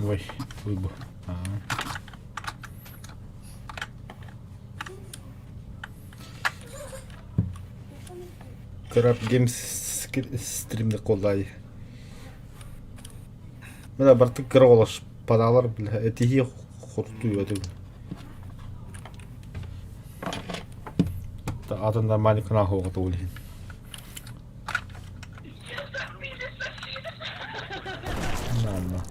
Ой, ой бу. Краб Games стримде коллай. Мына бартык кыра олос падалар бля этиһи хортуй өтүг. Атын нормальный канал хоҕото улин. Нормально.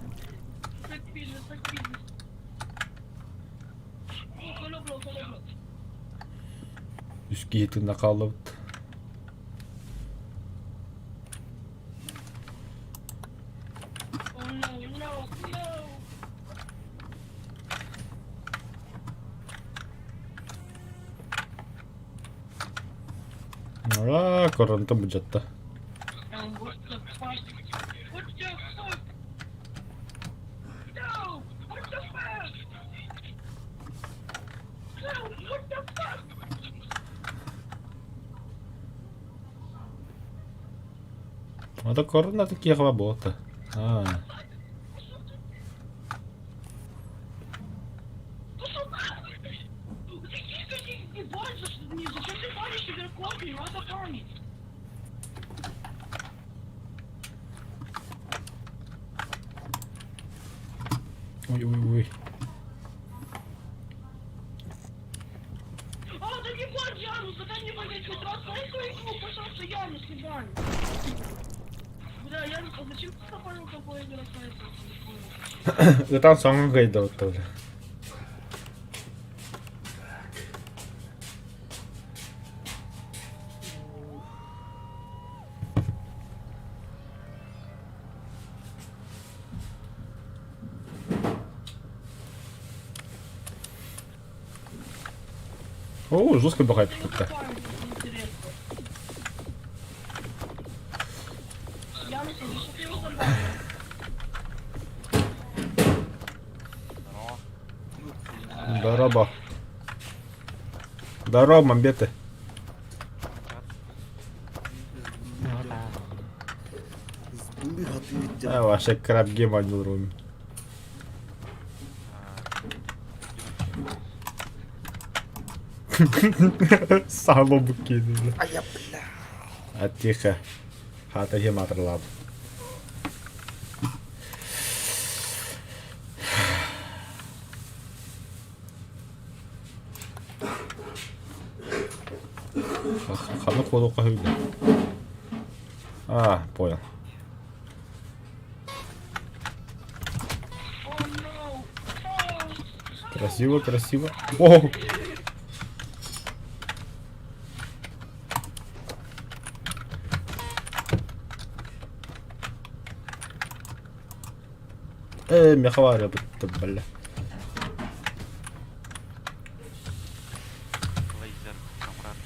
Үс киһи тыына хааллыбыт. Аа, коронта быдьатта. Это корона такие работа. А. Ой, ой, ой. А, да не бань, Янус, да дай мне понять хоть раз, дай свою игру, пожалуйста, Янус, не бань. Бля, Янус, а зачем ты забанил такой игрок на этом? Ытан соҥун кыайдабыт бля. О, жестко бахает тут. Интересно. Янус, а зачем ты его забанил? Здорово. Здорово, мамбеты. А, вообще краб гейм одел Сало букинули. А я, бля. А тихо. Хата гематр лаб. Ханнык буолуохха сөбүй А, понял. Красиво, красиво. О! Э, мехаваря бытты, бля. Лейзер, камрад.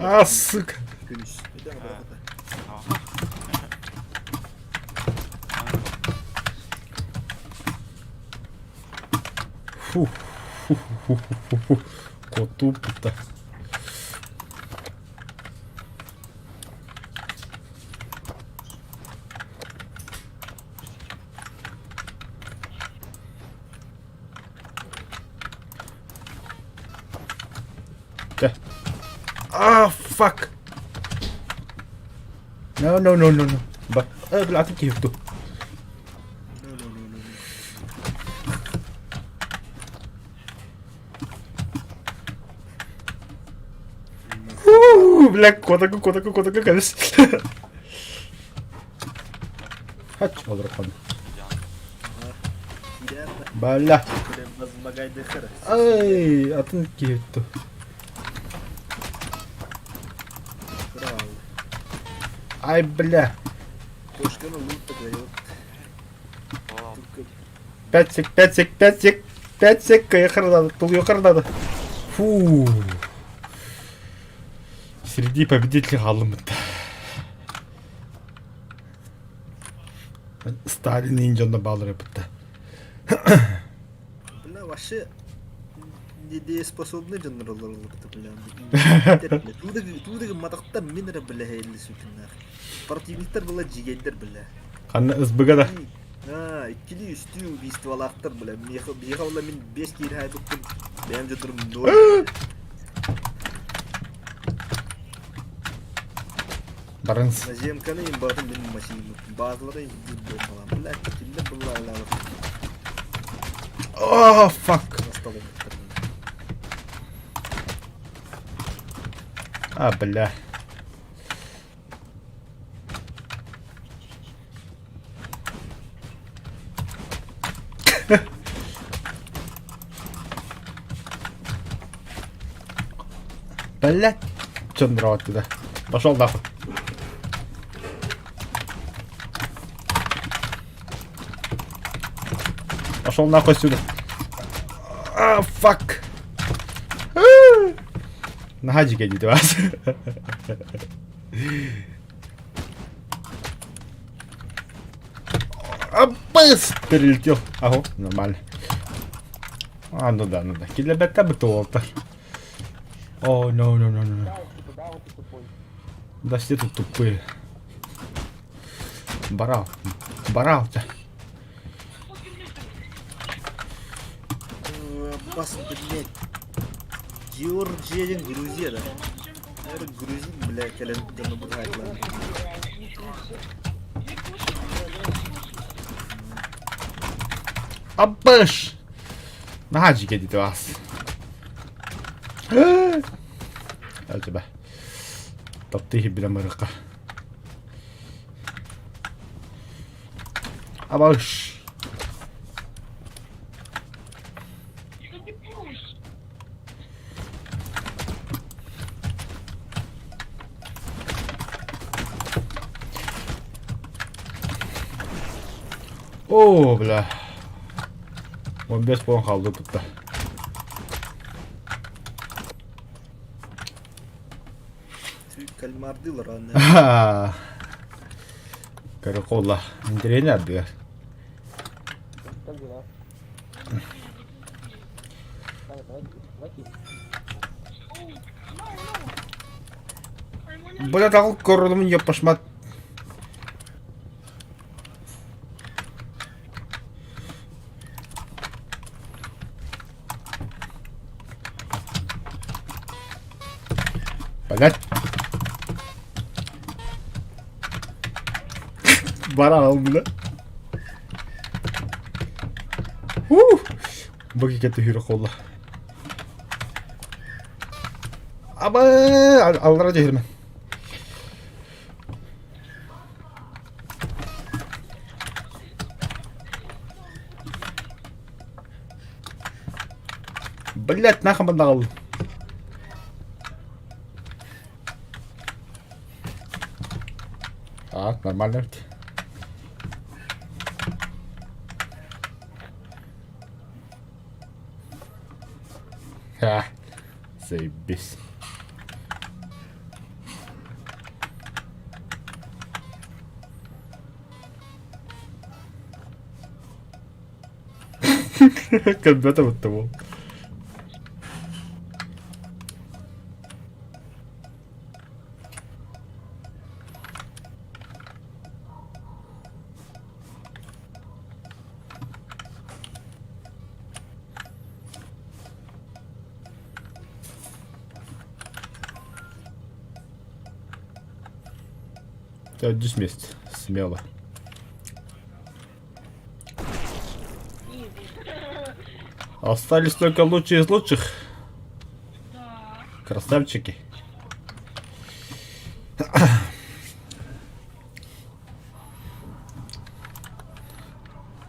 А, сука. Күнүс. Фу, фу, фу, фу, фу. Коту пута. Чэ. Ah, fuck. No, no, no, no, no. Ба, э, блядь, киһи No, no, no, no, no. Фу, бля, котаку, котаку, котаку, кэлис. Хач, олорхон. Бля. Ай, атын киһитту. Ай, бля. 5 сек, 5 сек, 5 сек, 5 сек, кайхардады, тулуйхардады. Фу. Среди победителей хаалыммыт. Сталин иин дьонно баалар эбит. Бля, вообще... Дееспособный дьоннор олороллор бля. Туу да гымматахтар мин эрэ бля элли сүтүннээх. Противниктар была дьигэйдэр бля. Ханна СБГ да? Аа, иккилии үстүү убийстволаахтар бля. Миэхэ биһиэхэ була мин биэс киирэ хаайбыппын. Бэйэм дьоннорум ноль. Барынс. Наземканы имбатын мин масииммын. Баазалары биир буолбалаан. Бля, кинилэр быллаалаабыт. О, fuck. Насталыммыттар. А, бля. Блять. Чё туда? Пошел нахуй. Пошел нахуй отсюда. А, fuck. Наһаа дьигэ вас. Абыс! Перелетел. Ага, нормально. А, ну да, ну да. Килэбэккэ бытуолтар. О, no, no, no, no. Да все тут тупые. Барал. Барал-то. Бас, блядь. Георгия диэн Грузия да? Наверное, грузин, бля, кэлэн дьону быһаайдылар. Абыш! Наһаа дьигэ вас. Альтиба. Таптыхи билэ марыка. Абыш! Оо, бля. 15 puan kaldı tutta. Кальмардылар аны. Каракола. Интэриэһинэй ардыгар. Как дела? Давай, давай, давай. Бля, тагыл көрдүм ёпашмат. Блять. Баран бля. Ух! Бу кикетти хүрэ холла. Аба, аллара дьэһирмэн. Блять, нахуй маннаҕал. А, нормально ведь. Ха, заебись. Кэлбэтэ бутта Төрдүс мест. Смело. Остались только лучшие из лучших. Да. Красавчики.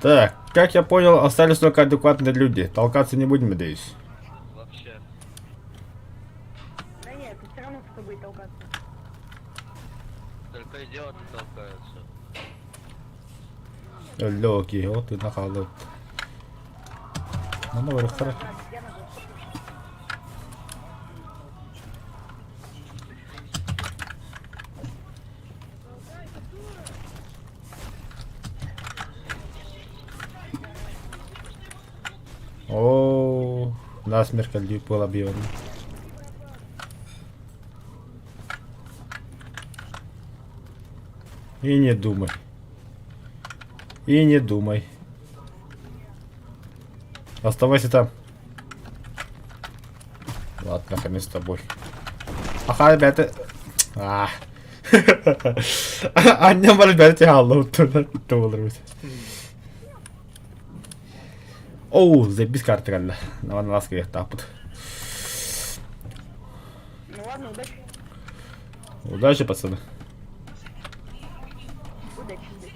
Так, как я понял, остались только адекватные люди. Толкаться не будем, надеюсь. Вообще. Да нет, все равно кто будет толкаться. Только идиоты толкаются. Лёгкий, вот и нахалып. Аны барыктара. Я могу. Оо, Насмерть был объем. И не думай. И не думай. Оставайся там. Ладно, хрен с тобой. Аха, ребята. А. Аннем бар бәрі алла туылыр. Оу, запись карты калла. Наван ласка тапыт. Ну ладно, удачи. Удачи, пацаны. Удачи, удачи.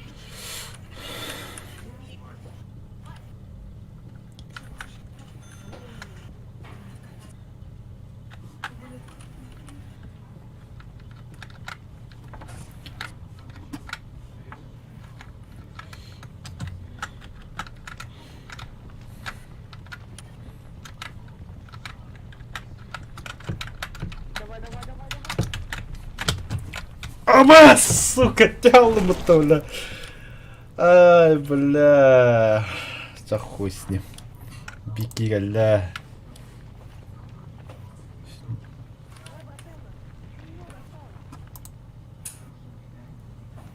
Давай, давай, давай, давай. Ама, сука, тялым-то, бля. Ай, бля. Да хуй с ним. Бики, бля.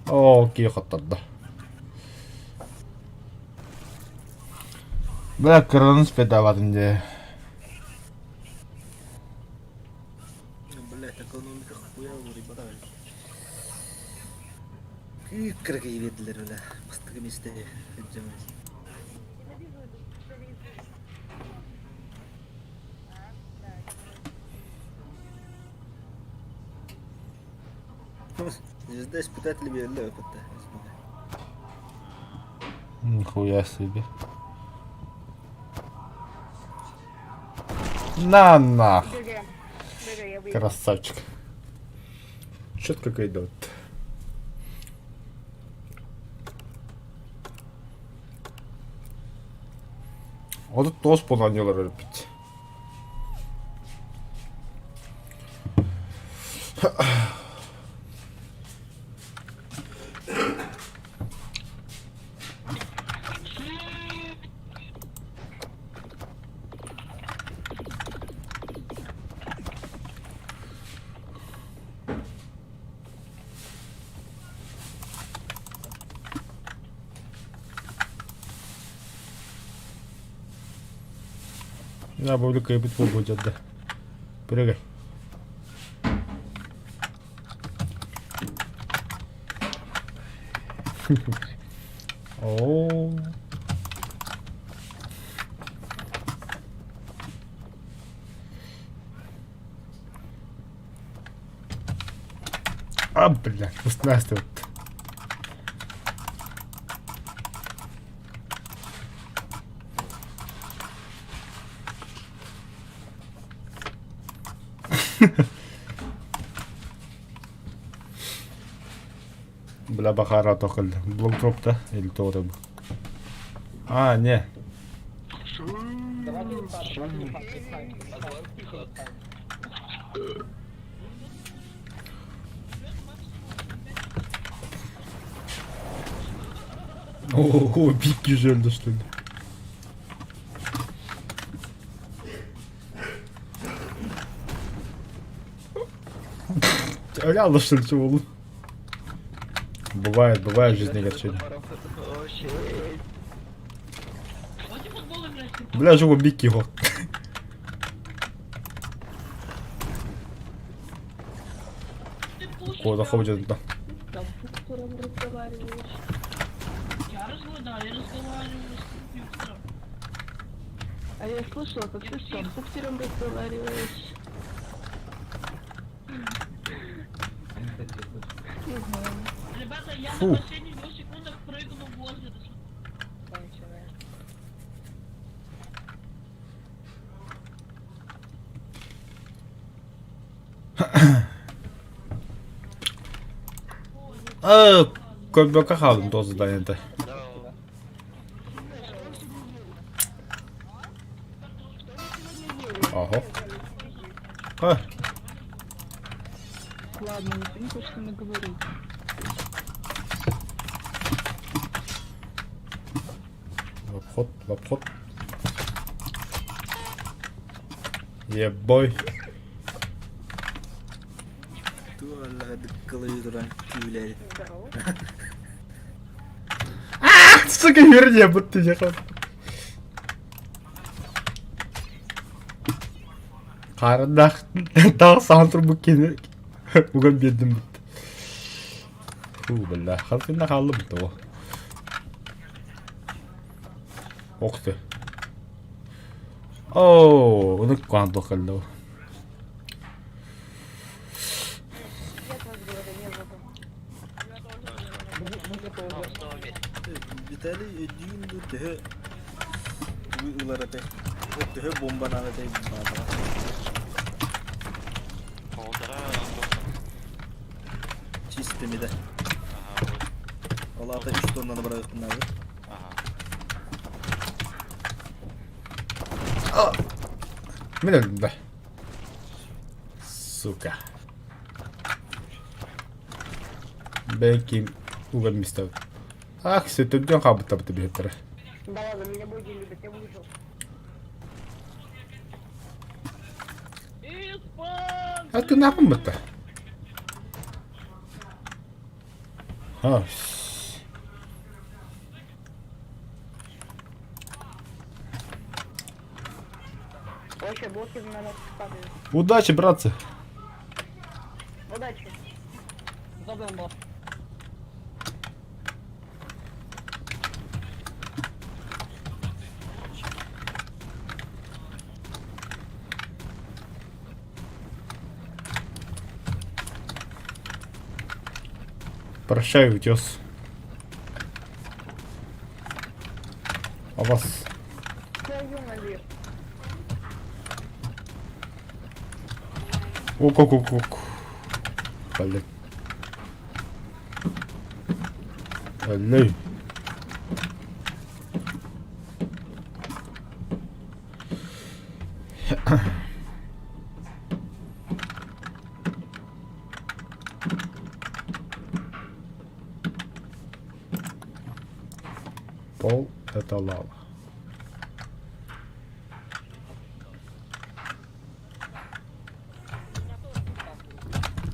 Оо, киһи хоттордо. Бля, кыраныс педалатын дии. Блять, экономика хуя ребята. Күүккэрэ биэрдилэр бля. Бастакы миэстэни илдьэммит. Звезда испытатель биэрдэ опытта. Нихуя себе. На нах. ГГ. ГГ, я выиграл. Красавчик. Четко как идет. 39 буолан өлбүт. Я буду кайбит буолбут да. Прыгай. Оо. А, бля, вкусняшка. Бля, бахара тохыл. Блок или то рыбу. А, не. Давайте не пас, давайте не пас, не пас, не пас, тихо, не пас. Ого, бики жөлді, что ли? Öyle alıştırıcı oğlum. Бывает, бывает в жизни огорчения. Давайте в футбол играть. Бля, живу бики его. Ты пушишь, Куда ходит, да. Там компьютером разговариваешь. Я разговариваю, да, я разговариваю с компьютером. А я слышала, как ты с компьютером разговариваешь. Не знаю. Ребята, я Фу. на последних двух секундах прыгну в озеро. Конченая. Э, Көрбөккө хаалым тоҕус заданиета. Ого. А, Ладно, никто не хочет со мной говорить. в обход, в обход. Ебой. Туох аллаҕа дыккалыы туран күүлэри. Здорово. Сука, верни, будто ехал. Харандах таах сахан турбут кини уган биэрдим бутта. Фу, бля, халкынна хаалла бутта о. Ох ты. Оо, ону куһаҕан кэллэ. Я от вас говорю, не буду. Снова вместе. Виталий өйдүүн дуу төһө тугу ылар этэй? Төһө бомбанаан этэй баатаҕа? Полтора тонна. Чистыми да. Ага, вот. Ол аата үс тоннаны быраҕыахпын Ага. Мин өлдүм да. Сука. Бэким уган мистер. Ах, сөтөрдөн хаалбыттабыт биһиттэрэ. Да ладно, меня боги любят, я выжил. Испан! А ты нахуй бытта. А, Вообще, блоки на нас падают. Удачи, братцы. Удачи. Забыл. Прощай, утес. А вас... Свою наверх. Ок-ок-ок-ок. Блядь. Аллей. Пол это лава.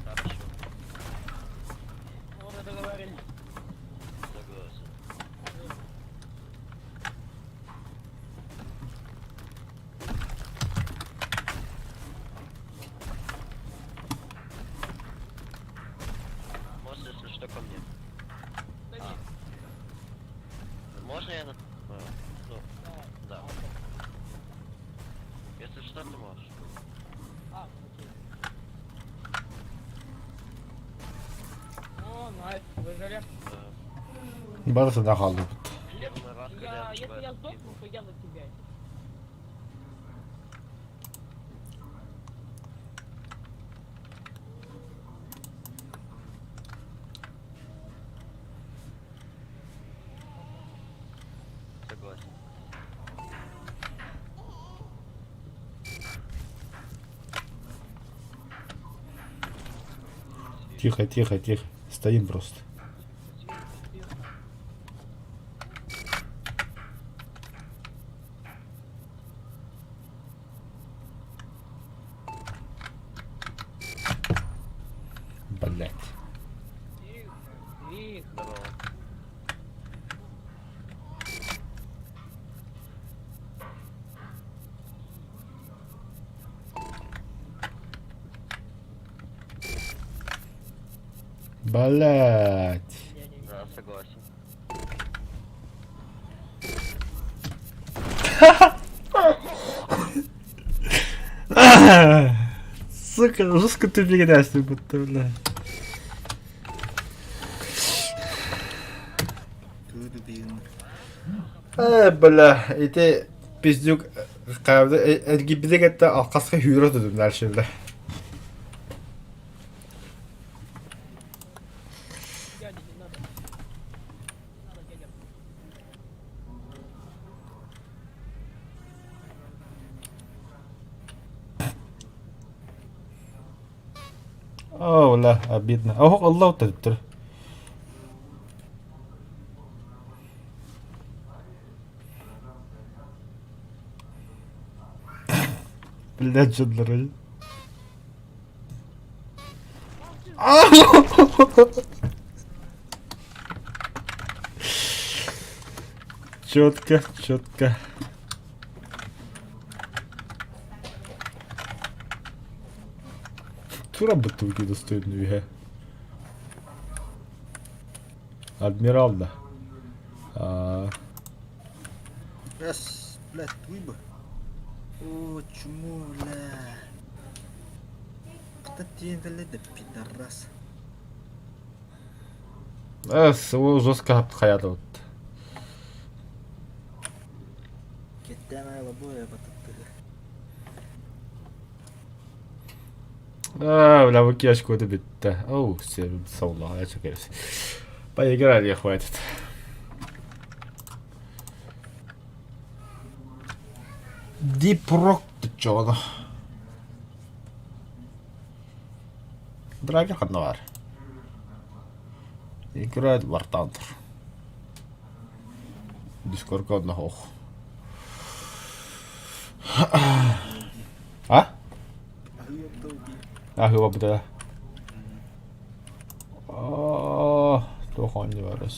Хорошо. Вот это говорили. Согласен. Может, если что, ко мне. Да нет, Можно я на... А, ну, да. Если что, ты можешь. А, окей. О, nice, выжили. Да. Барыта да хаалбыт. Первый раз, когда Я, я если я тебя сдохну, то я на тебя. Согласен. Тихо, тихо, тихо. Стоим просто. Тихо, тихо. Блять. Тихо, тихо. Здорово. Блять. Не-не-не. Да, согласен. Сука, жестко ты передашь, будто, бля. Тугу биин. Э, бля, ити пиздюк эргибите кытта алкаска хүүрэ тудум дальше, бля. Дядя, не надо. Не надо, дядя. О, бля, обидно. Ох, Аллах төттөр. Блядь, дьоннорой. Четко, четко. Тура бутылки достойны үһэ. Адмирал да. А... Раз, блядь, туйба. О, чмо, бля. Хата тиийэн кэллэ да пидорас. Эс, ол жестко хайата Кэттээн айла буойа батыттыгы. А, бля, выкидочку это битте. Оу, все, саула, я чекаюсь. Поиграли, хватит. Deep Rock ты чё? Драйвер ханна Играет в War Thunder. Дискордка одна ох. А? Аһыыба быта. Туох оонньуу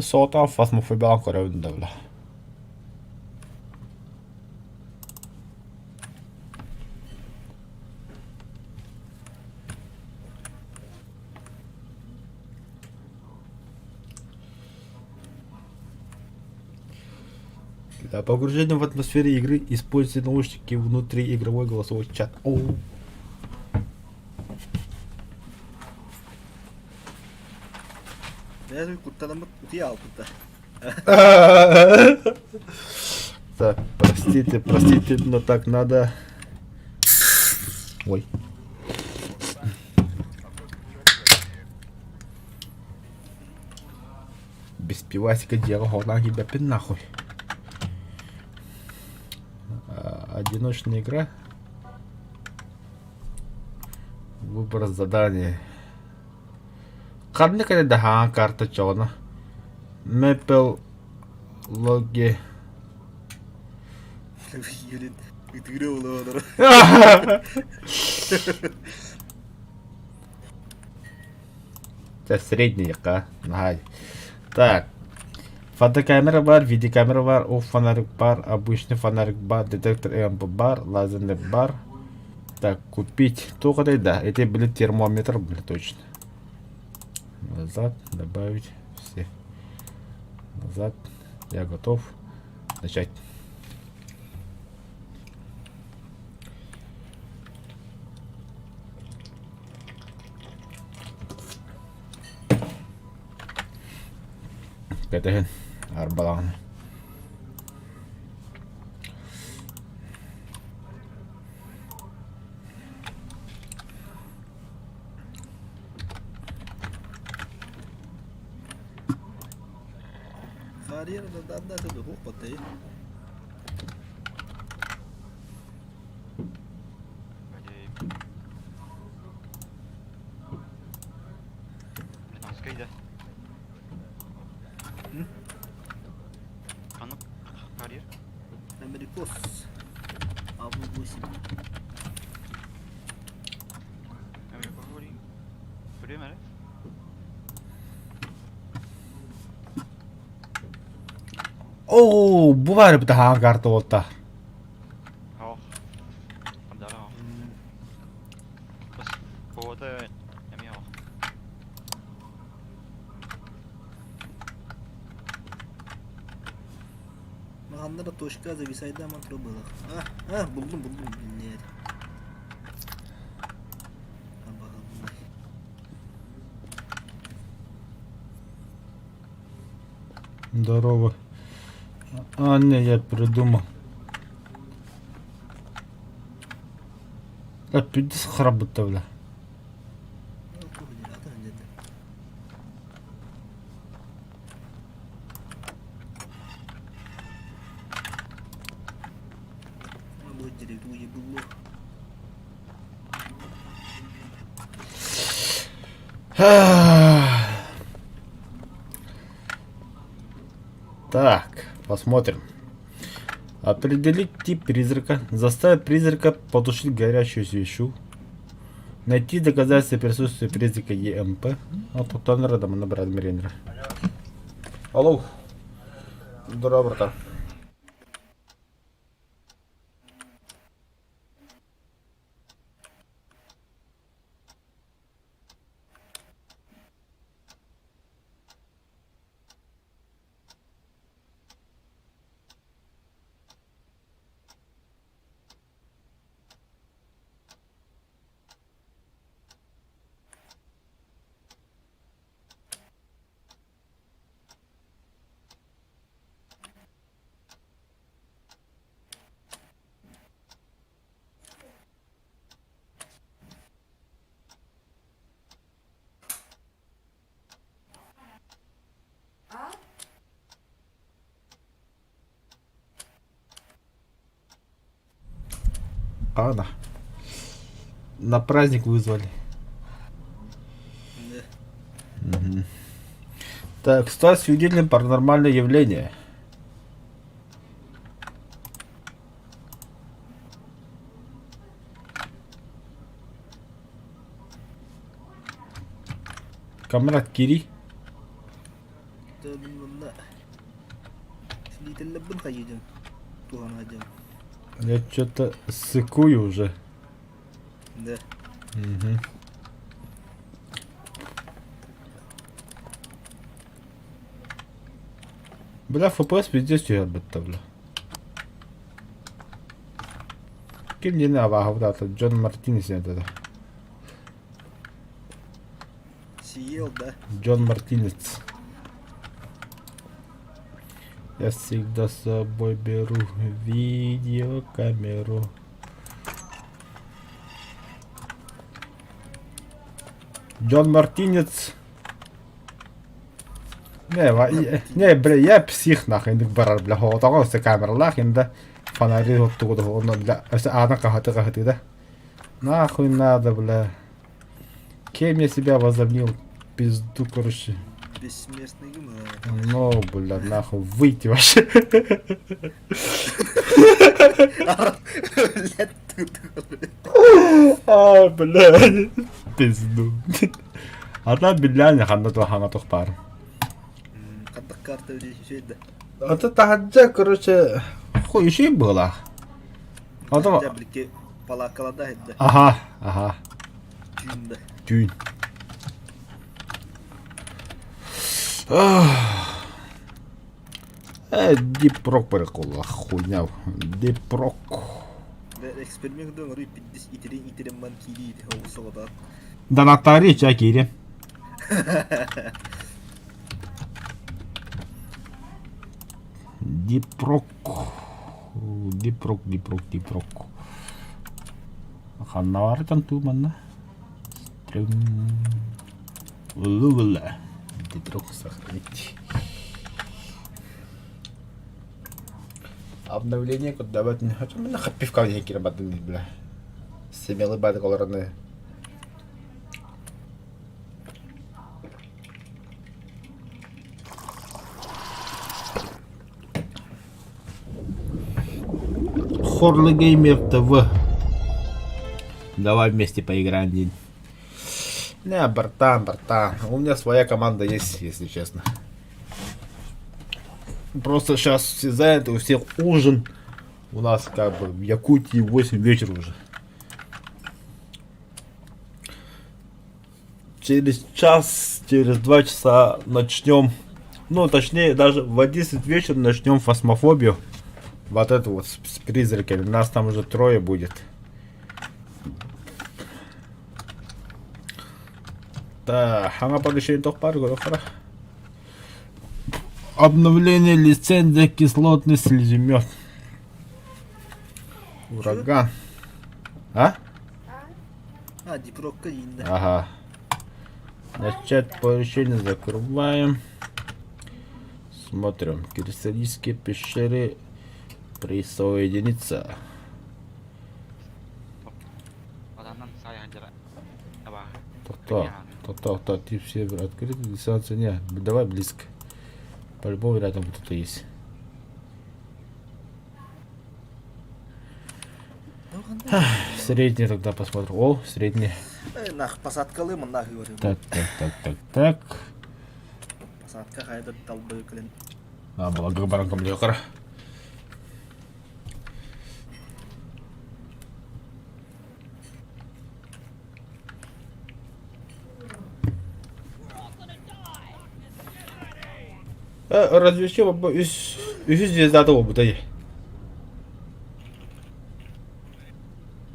Соотаан фасмофобиаҕын көрөбүн да бля. Для погружения в атмосферу игры используйте наушники внутриигровой голосовой чат. Оу. Бэйэ куттанаммыт утуйа хаалбыта. Так, простите, простите, но так надо. Ой. Без пивасика дело говна ебапин нахуй. Одиночная игра. Выбор задания. Ханнык эрэ да карта чоҕуна. Мэпл логи. Юрин ытыыра олорор. Это средний ка. Так. Фотокамера бар, видеокамера бар, о фонарик бар, обычный фонарик бар, детектор ЭМП бар, лазерный бар. Так, купить. Только да, это, блин, термометр, блин, точно. Назад, добавить все. Назад. Я готов. Начать. Кэтэһин арбалаҕын. Америкос. АВ-8. Оо, бу баар эбит аһаҕас карта буолта. Ханна да точка зависайда мантра было. А, а, булдум, булдум, блядь. Здорово. А, не, я придумал. Да, пиздец храбыта, бля. Так, посмотрим. Определить тип призрака. Заставить призрака потушить горящую свечу. Найти доказательства присутствия призрака ЕМП. А тут родом набрать Миренера. Алло. Здорово, братан. Ана. На праздник вызвали. Да. Угу. Так, стал свидетелем паранормального явления. Камрад Кири. Я что-то сыкую уже. Да. Угу. Бля, FPS пиздец түһэрбит бля. Ким диэн абааһы Джон Мартинес это. Съел, да? Джон Мартинец. Я всегда с собой беру видеокамеру. Джон Мартинец. Не, не, бля, я псих нахуй, инник барар, бля, хоҕотоҕо өссө камералаах инда фонари оттугу онно, бля, өссө аана хаһыты хаһыты да. Нахуй надо, бля. Кем я себя возомнил? Пизду, короче. Бессмертный гимн. Ну, бля, нахуй, выйти вообще. Блядь, тут. А, бля, пизду. Ата билляни ханна туох туох баар. Хаттах карта үчүгэй да. Ата таһырдьа, короче, хуй үчүгэй быһыылаах. Ата Дьэ, билики палааккаларда иһитте. Аха, аха. Түүн да. Түүн. Э, дипрок прикол, хуйня. Дипрок. Эксперимент дөн рый пиддис итирин итирин ман кири оҕусоҕодаат. Донаттари ча кири. Дипрок. Дипрок, дипрок, дипрок. Ханна барытан туу манна. Стрим. Улу-ула. Дипрок сохранить. Обновление куда не хочу. Мен хаппивка не кирбатын бля. Смелый бадык олорны. Хорлы Геймер ТВ. Давай вместе поиграем день. Не, братан, братан. У меня своя команда есть, если честно. Просто сейчас все заняты, у всех ужин. У нас как бы в Якутии 8 вечера уже. Через час, через 2 часа начнем, ну точнее даже в 11 вечера начнем фасмофобию. Вот это вот с, с призраками. Нас там уже трое будет. Да, аңа поручение тохпар, Обновление лицензии кислотный слеземет. Ураган. А? А, дипрокка ииннэ. Ага. Начать поручение закрываем. Смотрим. Кристаллические пещеры присоединиться. То-то, то-то, то, тип сервер открытый, дистанция не. Давай близко. По-любому рядом кто-то есть. Средний тогда посмотрим. О, средний. Нах, посадкалы манна говорю. Так, так, так, так, так. Посадка хайда талбы кэлэн. А, была баран комлекар. Разве үс үһүс звездата буолбута дии.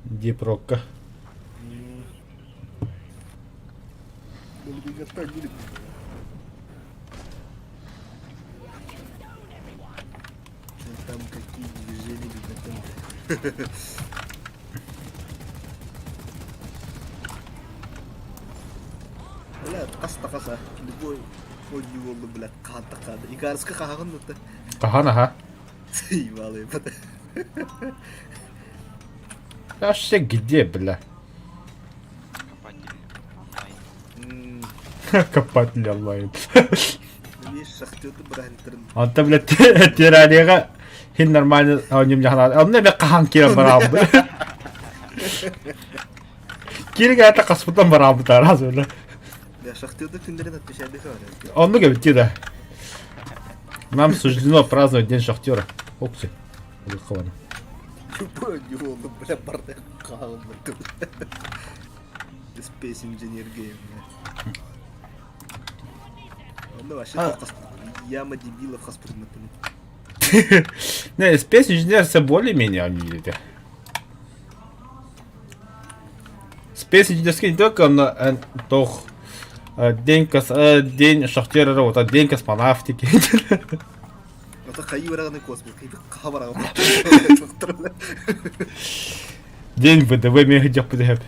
Дипрокка. Там какие движения, там. Бля, тас тахаса, любой онньуу буоллум, бля, хаан тахаада. Икарска хаһаҕын да Хаһан аха. Ебалый, бля. Вообще где, бля? Копатель онлайн. Копатель онлайн. Видишь, шахтеры браһынтарын. Онто, бля, террарияга хин нормально оонньуум дьаһанаа. Онно эмэ хаһан киирэн бараабыт. Кииргэ это хаспытан бараабыт араас бля. Да, шахтеры күннэрин отвечали говорят. Оннук эбит да. Нам суждено праздновать День шахтера. Окси. Любой оонньуу бля, барды хаалбыт. Space Engineer Game, бля. Ну, вообще, яма дебилов хаспырмытын. Не, Space Engineer все более-менее они видите. Space Engineer не только на тох день кос день шахтера вот а день космонавтики. Это хайы бараганы космос, хайы хабарагы. День ВДВ мега дяпы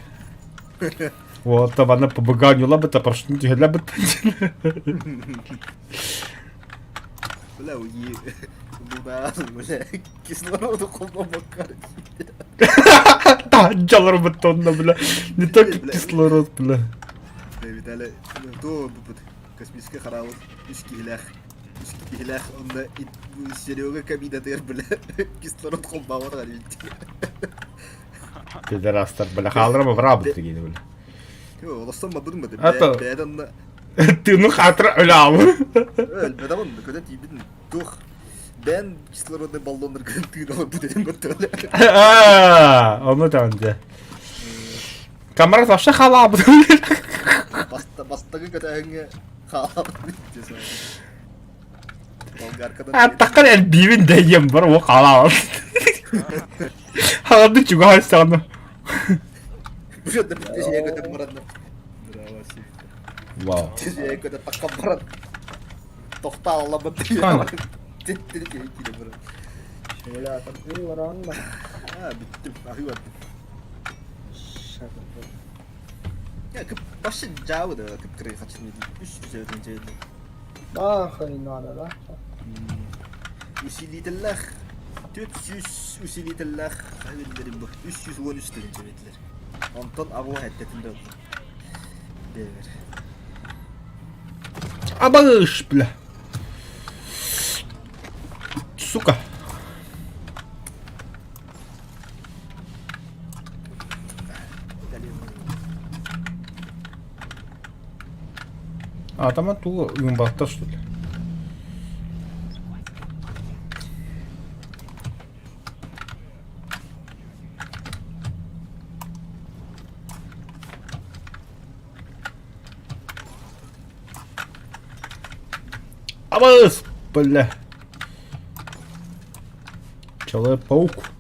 Вот, там она побыганю лабыта, прошу, лабыта. Бля, уи. Буда, бля, кислороду холмомакар. Да, жалор бетонно, бля. Не только кислород, бля. Бля, Виталий, то космический хараабыл үс киһилээх үс киһилээх онно Серега кабинатыгар бля кислород холбообот Пидорастар, бля, хаалларым быраабыт дигини, бля. Олосон бабын бады. Ата. Бэйэн онно Тыыны хатыра өлөабы. өлбөтө онно көтө тиийбитин туох бэйэн кислородный баллоннаргын тыын олорбут этим баттыгы. Аа, ону даҕаны дьэ. Камара вообще халаабыт. Бастакы көтөөһүҥҥэ хаалабыт Болгаркадан Аттаккан элбиибин дэйиэм бар уо халаабыт. Хаҕарды чугаһар саҕана. Бу да көтөн баран. Браво, Вау. көтө такка баран. Тохтааллабыт. Хан. Титтiri киһи баран. Бля, там раунд Аа, бүттүм. Аһыы бардым. Я кып башы жабы да кып кыры хачын 300 өтүнче. Нахуй надо, да? Усилителлах 400 усилителлах хабиллерин бу 313 тыһынча бетилер. Онтон абуа хеттетинде oldu. Бевер. Абагыш, бля. Сука. А, там оттуда юмбатта, что ли? Абас, бля. Человек-паук.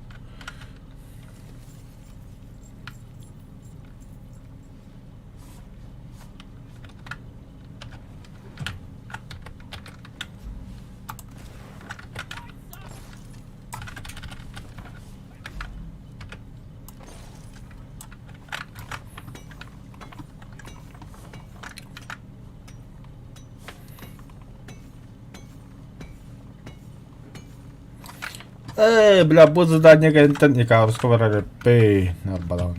Э, бля, бу задание кэнтэн Икаруска барар эппэй, нарбалаан.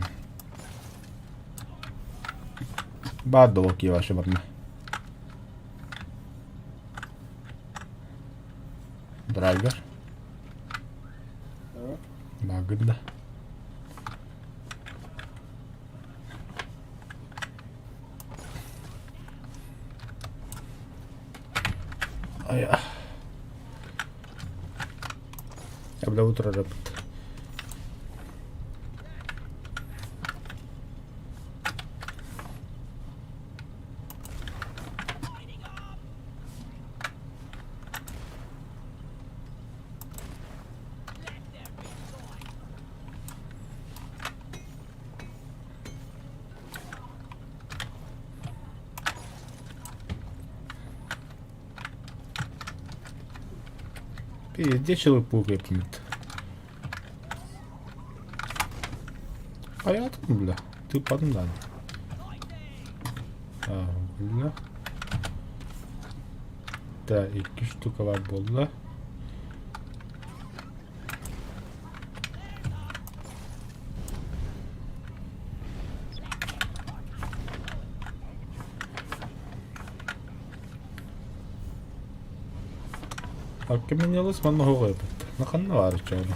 Баар да киеваше барна. Драйвер. Баагын да. Ай, Доброе утро, ребят. Пиздец, человек-паук эппит. Хайаатыҥ бля? Тыыппатым даҕаны. Бля. Да, икки штука баар буолла. Окаменелость манна оһоҕо эбит. Ханна баар оччоҕуна?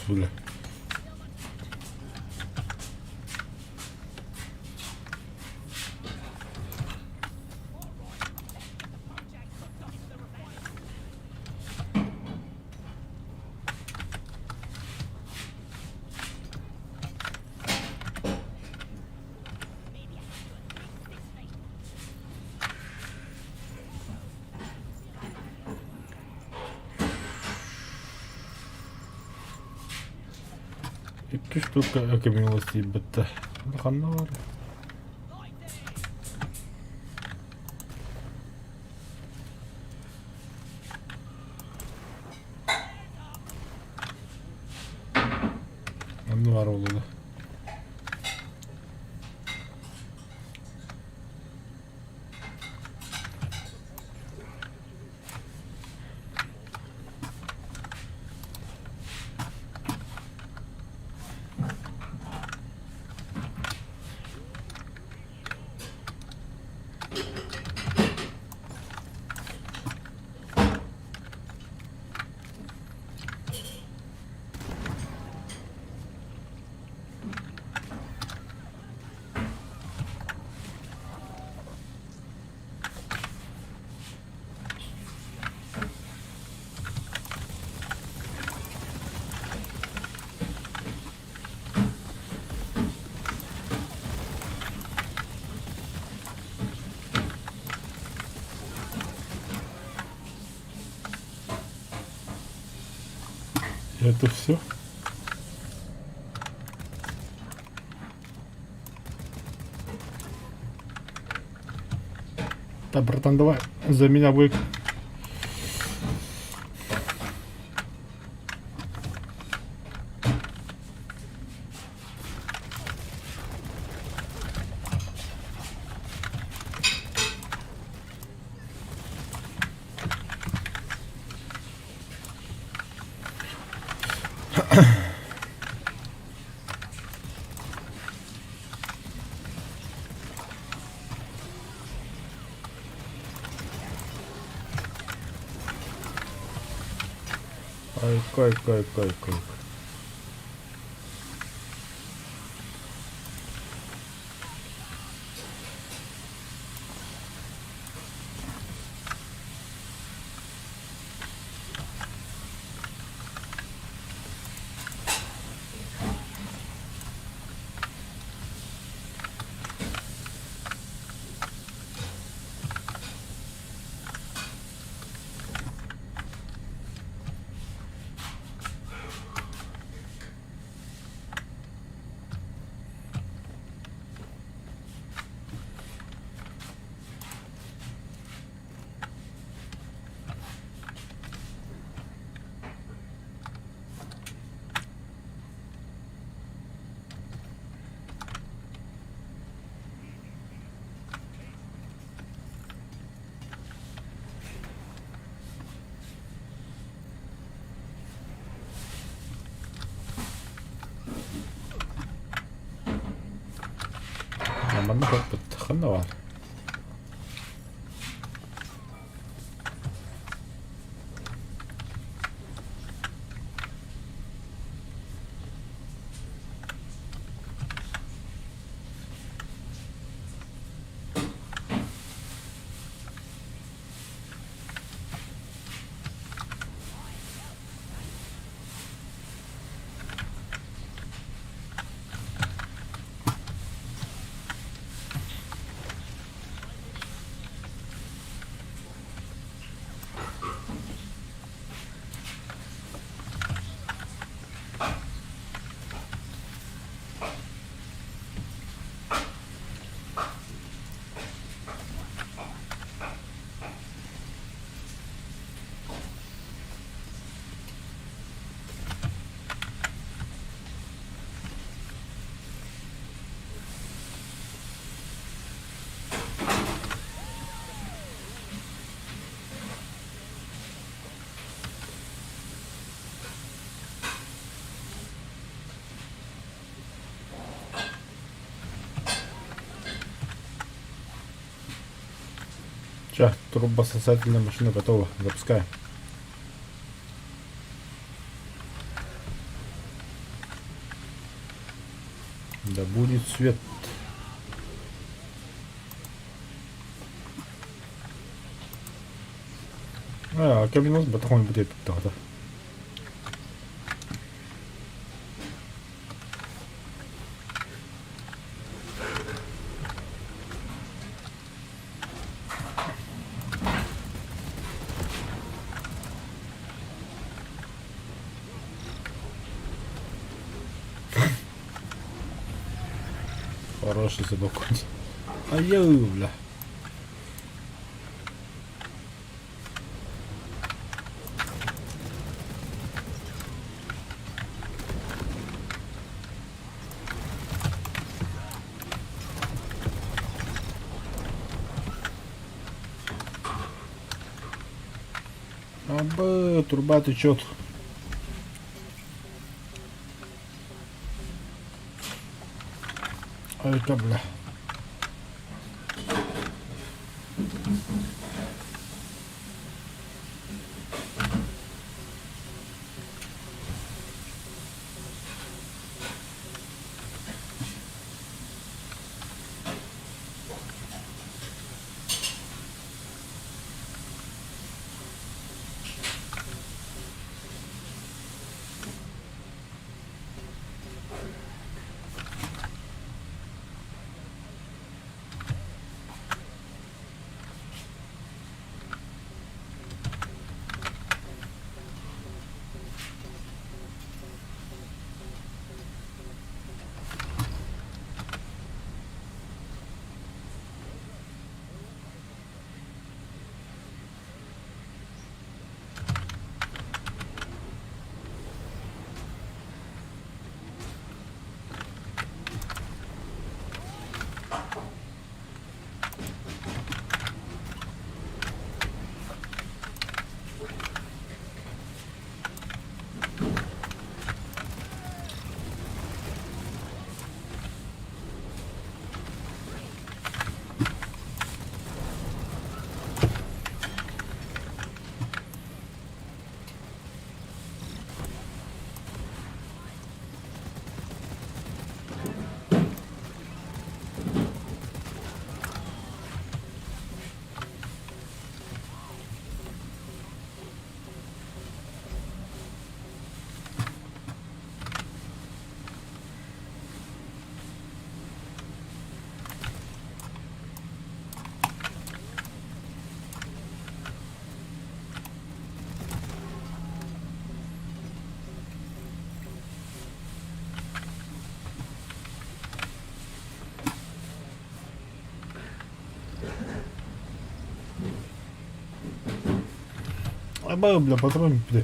Бля. Икки штука окаменелость тиийбэттэ. Ханна баар? Онно баар буолуо. Это все? Да, братан, давай за меня вы. Ай, кай, кай, кай, кай. Манна хоппут ханна баар? Ча, трубососательная машина готова. Запускай. Да будет свет. А, кабинет батахон будет тогда. Хороший собакон. А я бля. Абы, труба течет. Ай-ка, бля. Абы, бля, патрон бля.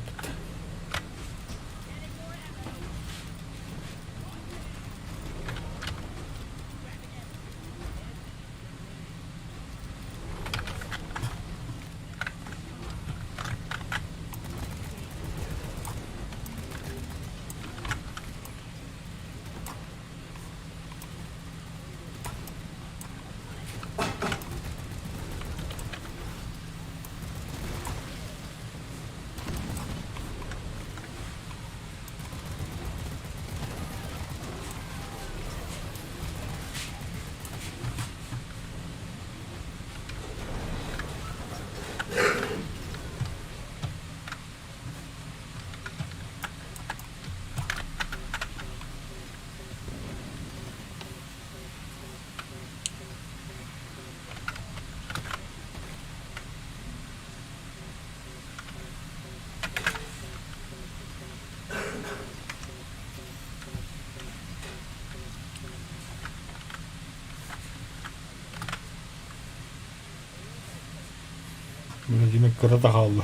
Владимир кыра да хаалла.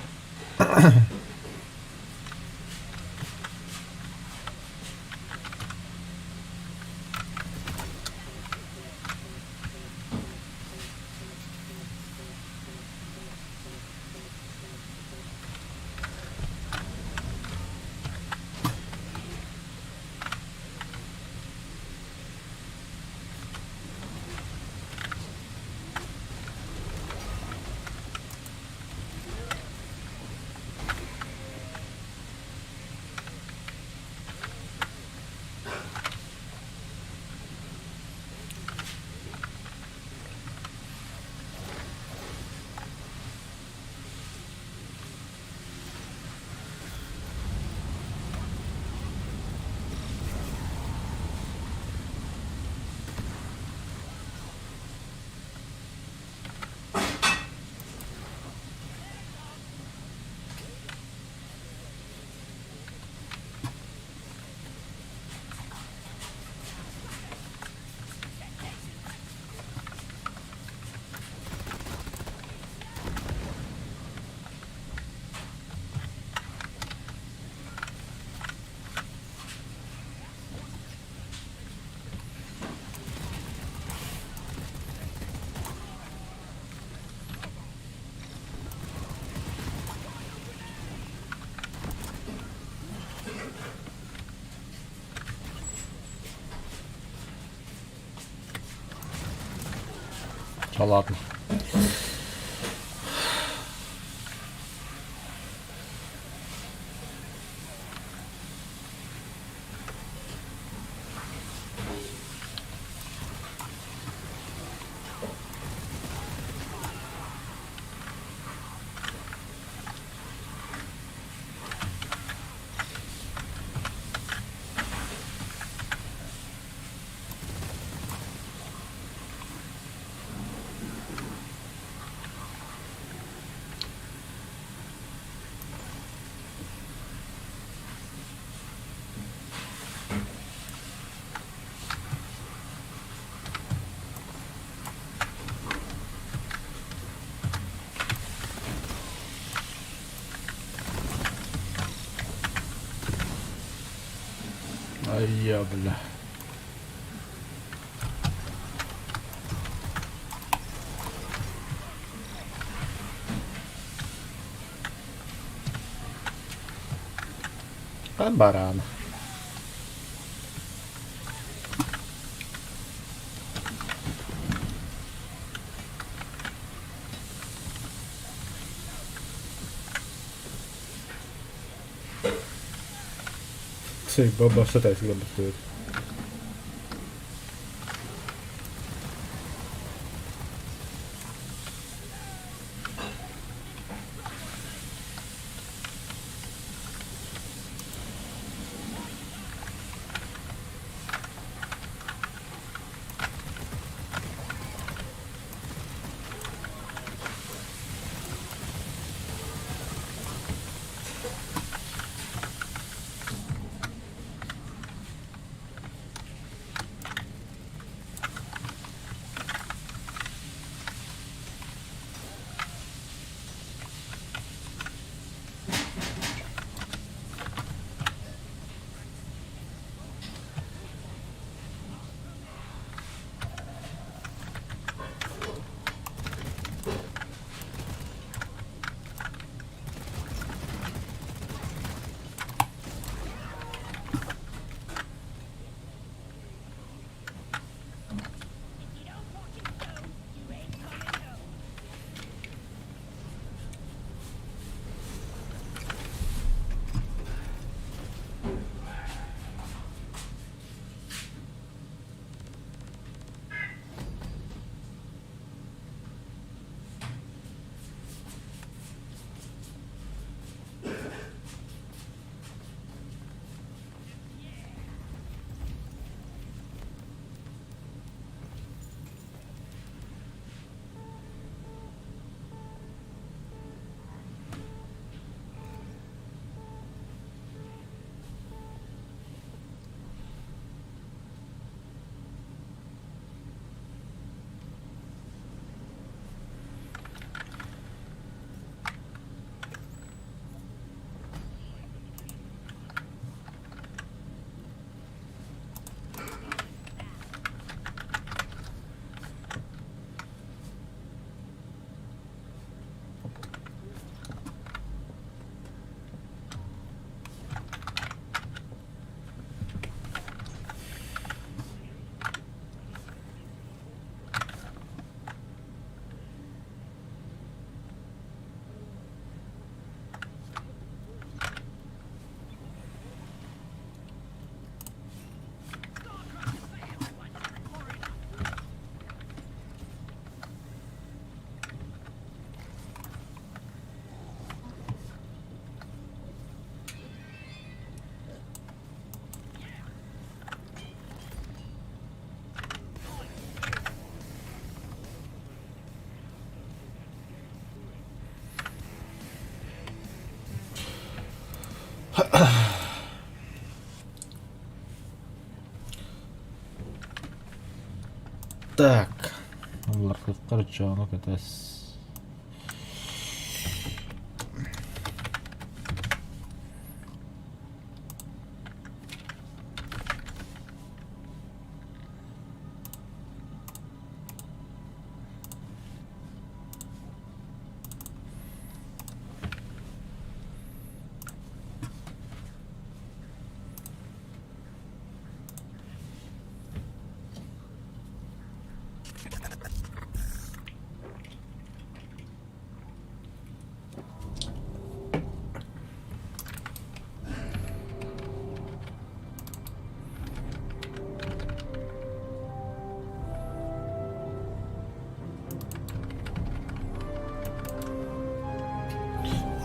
Да ладно. Ай я, бля. А баран. Sí, баба всегда бастует. Так. Короче, ону кэтэс.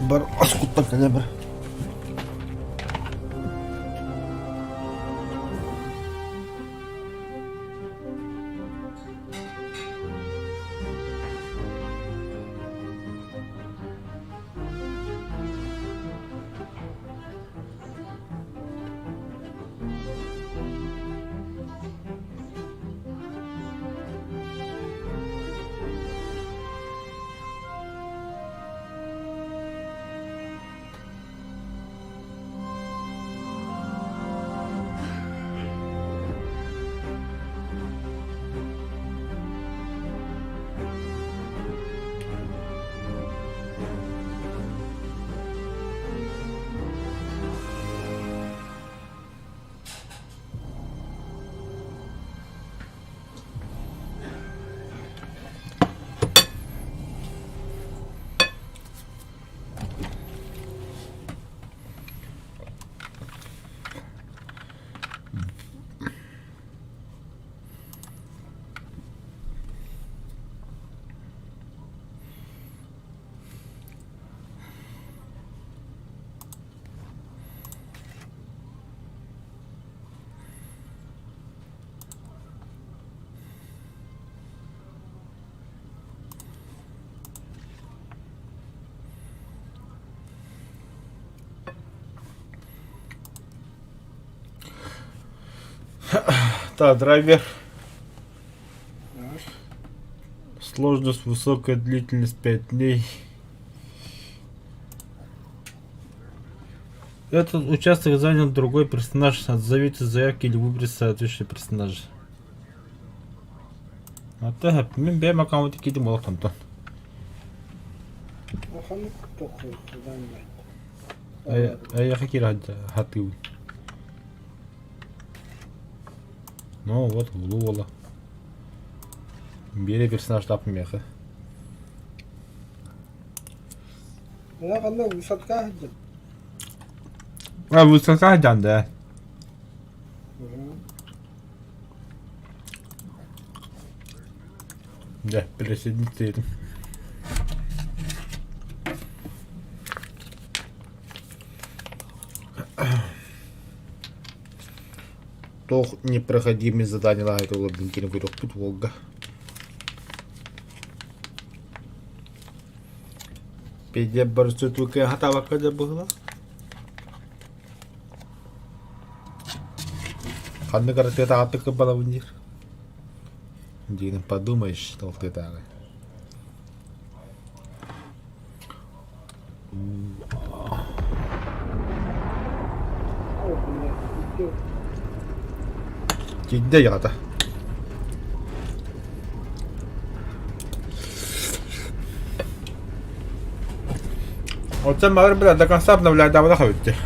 Бар аскуттан кэлэ бар. Так, драйвер. Сложность высокая, длительность 5 дней. Этот участок занял другой персонаж. Отзовите заявки или выберите соответствующий персонаж. Ата мин бэйэм аккаунт киирдим олохтонтон. Ханнык тоххой заданье. Эйиэхэ киирэ сатыыбын. Ну вот, улуу уола. Биэрэ персонаждаахпын миэхэ. Мына ханна высадка сылдьан. А, высадка сылдьан да. Дьэ, присоединиться этим. Туох непроходимый заданиелаах этэ олордун кини көрүөхпүт уолга. Пиздец барсытыка хатаабакка да быһыылаах. Ханнык эрэ тыатааҕыттык кырбанабын диир. Диэн подумаешь, ол тыатааҕы. Тиийдэ дьаҕата. Оттон баҕар бля до конца обновляйдаабатах эбит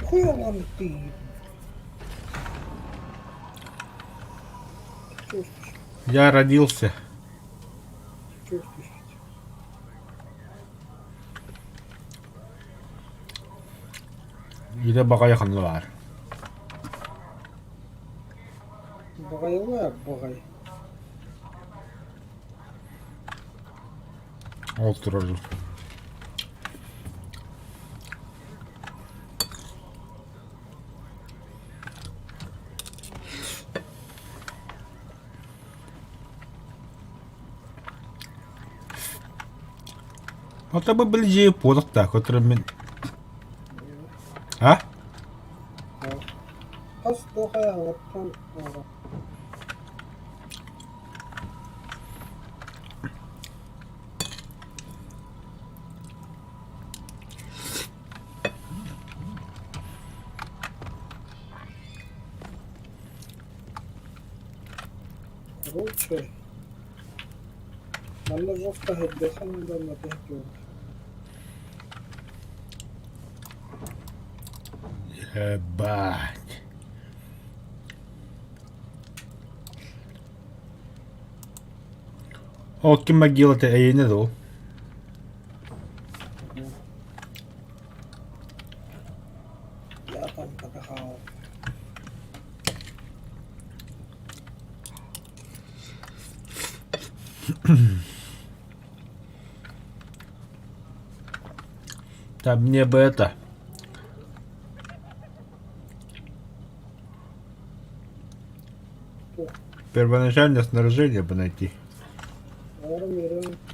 Хуй он ты. Я родился. Илэ баҕайы ханна баар? Баҕайылар баҕай. Ол турар. Оттон бу билдьи буолуохтаах, которым мин. А? Хас туох айаҕыттан ааҕа. Короче, манна жестко һэрдэсэн да матыһ Ебать. Ол ким могилата эйиэнэ дуу? Я там подыхал. Там мне бы это. Первоначальное снаряжение бы найти.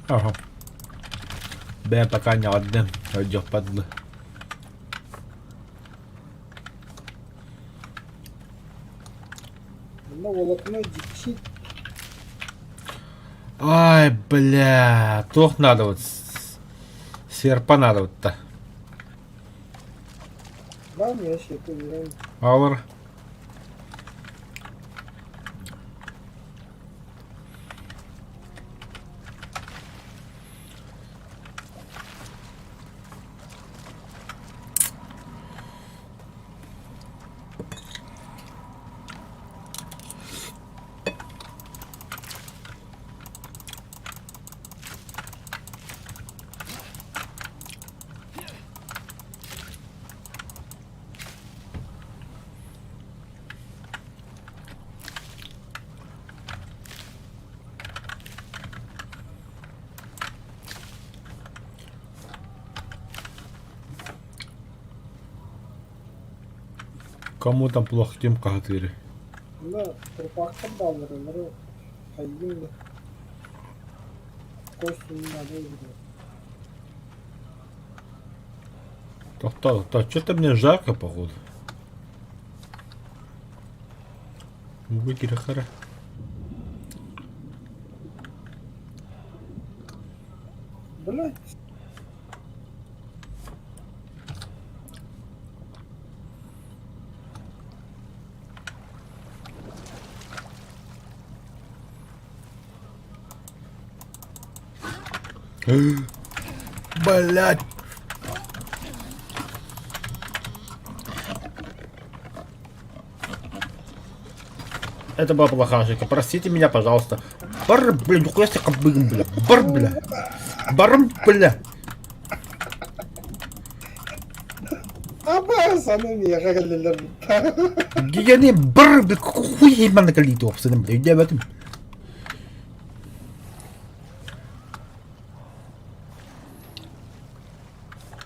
Ага. Бля, пока не одна. Пойдёт падла. Онно волокно дикси Ай, бля, туох надо вот. Серпа надо вот-то. баар миэхэ үөрэн Алыр. Кому там плохо, тем кагатыры. Онно трупактар бааллар олору хайгыым да кость надо играть. Тохто, тохто, что-то мне жарко, походу. Выкирахара. Блять. Блять. Это была плохая ошибка. Простите меня, пожалуйста. Бар, блин, нихуя себе кобыль, бля. Бар, бля. Бар, бля. Абаа саныы миэхэ кэллилэр. Гигани бар, бля, хуй ебаный накалить, бля, я в этом.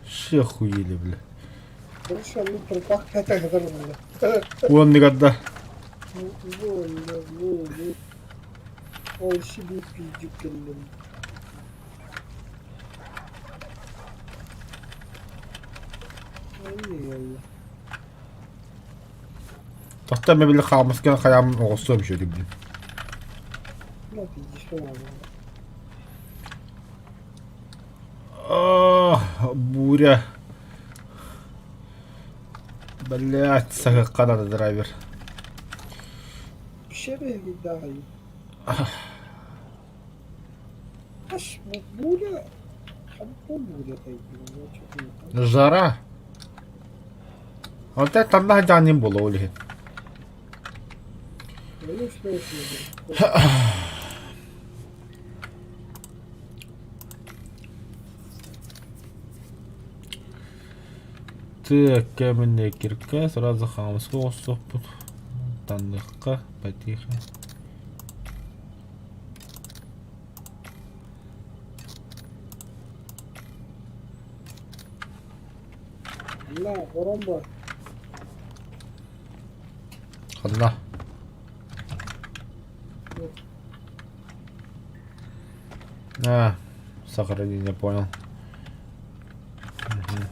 Все охуели, бля. Короче, ну трупак это бля. Он никогда. Больно, больно. Ол себе пиздюк кэллим. Ай-яй-яй. Тохто мен били хаамыскан хаям оҕустуом үчүгэй блин. Ну пиздишь, ладно. Ах, буря. Блять, саһыкка надо драйвер. Пещеры да. Аш, буря. Хаббо буря тайгы. Жара. Вот это танна жаным була ол иһин. Ну, что Так, каменная кирка, сразу хаамыска оҕустуохпут. Танныхха, потише. На, оромба. Ханна. А, сохранение, понял. Мгм.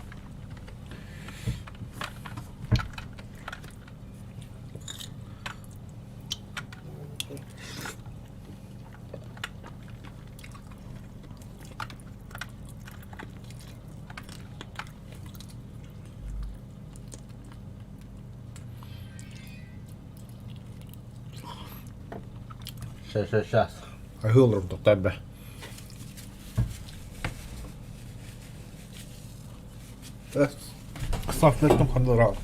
Щас, щас, щас. Аһыы тоқтайбы. Сафлеттім хандыра.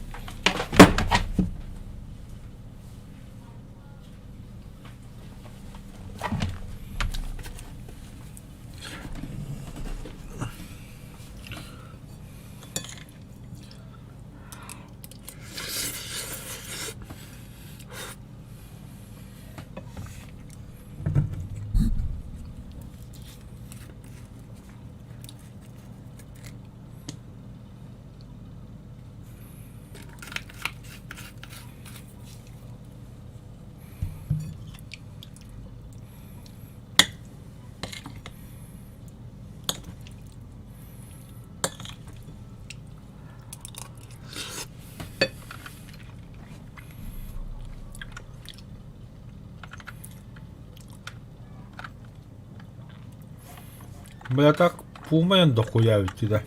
Бля, так пумайан дохуя ведь да.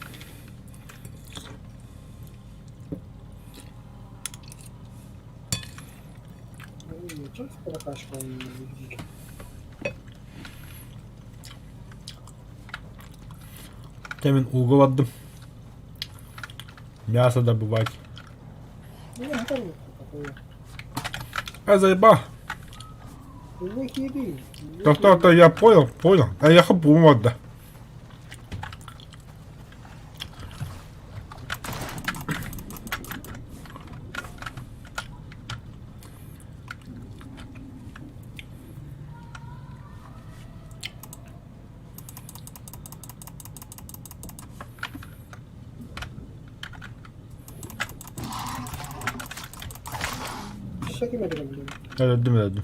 Ну, чем ты прокачивал? Temin угол Мясо добывать. Ну, я готов такое. А заеба. Ну, хири. Да что-то я понял, понял. А я хапу да. Всякими блин. Öldüm öldüm.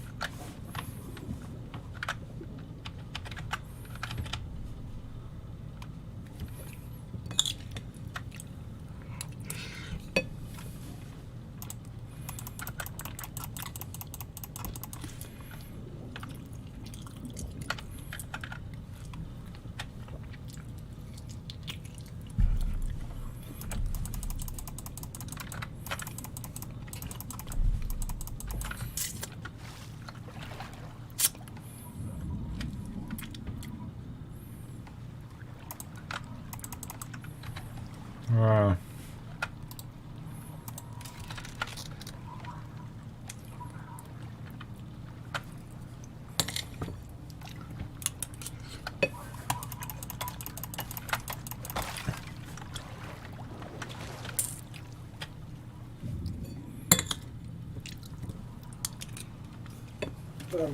А.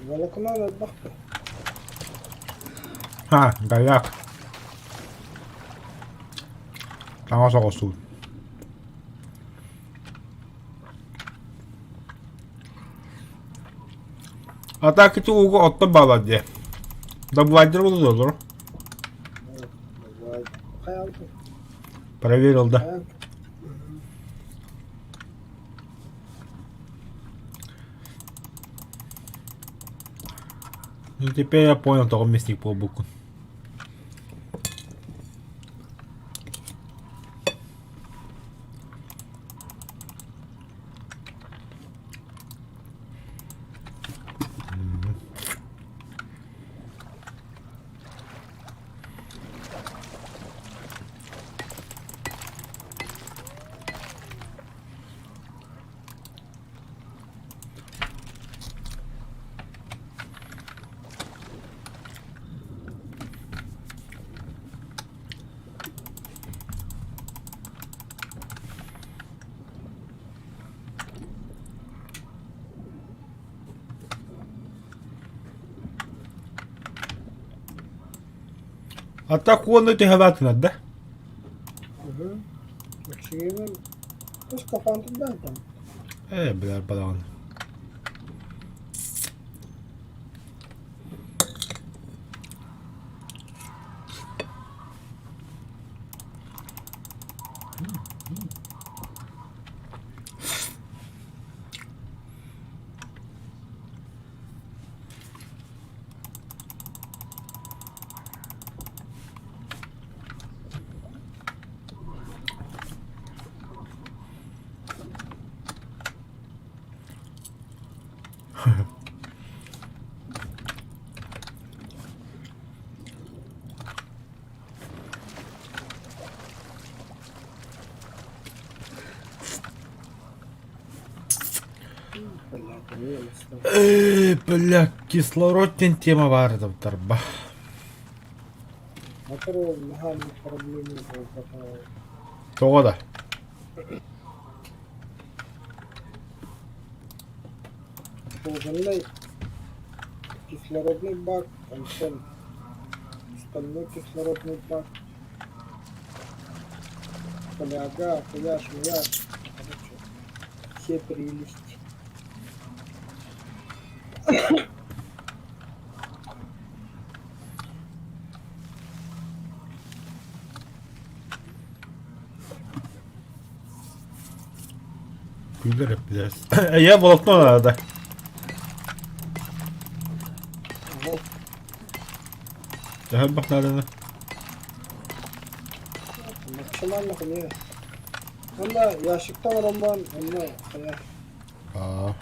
Волокно на бахта. Ха, голяк. Таҥас оҕостубут. А так ити ууга оттон баалар дии. Добывайдыр буолуоллар. Проверил, да. Ну теперь я понял, того мясник буолбуккун. А так он эти говорят, да? Угу. Э, бля, баран. Блядь, минус. Бля, кислород диэн тема баар тарба. Моторол наһаа проблема буолбата. Тоҕо да? Пружинный кислородный бак, онтон стальной кислородный бак. Фляга, хуяш, муяш. Короче, все прелести. Күлэр эппидээс. Я волокно надо. Вот. Төһө элбэх нааданы? Максимально хуйня. Онно ящиктан оромбон, онно хайа. Аа.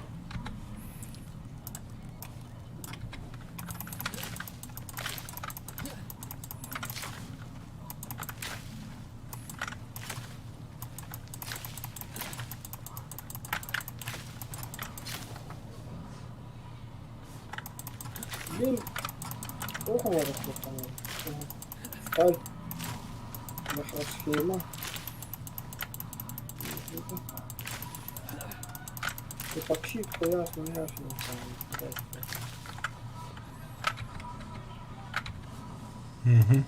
Мин туох оҥоруохпун Сталь. Микросхема. Эпоксид, ясно, ясно. Мгм.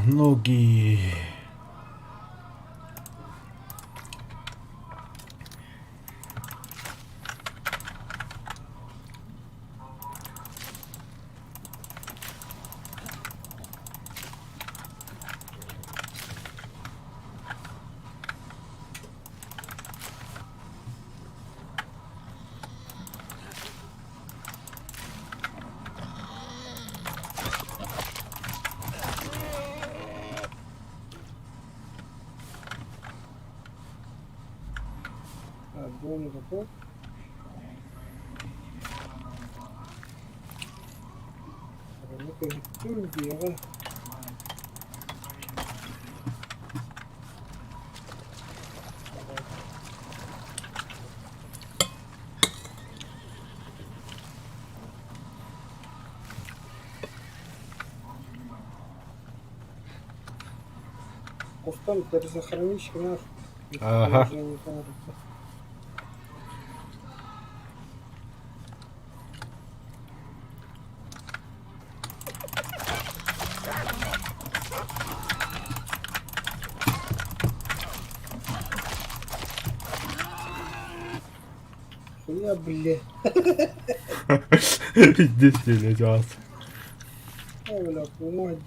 Ноги. Дом готов. Ну-ка, Кустом перезахоронись нах. Ага. Хуя, бля. Пиздец, блядь, вас. О, бля, помоги.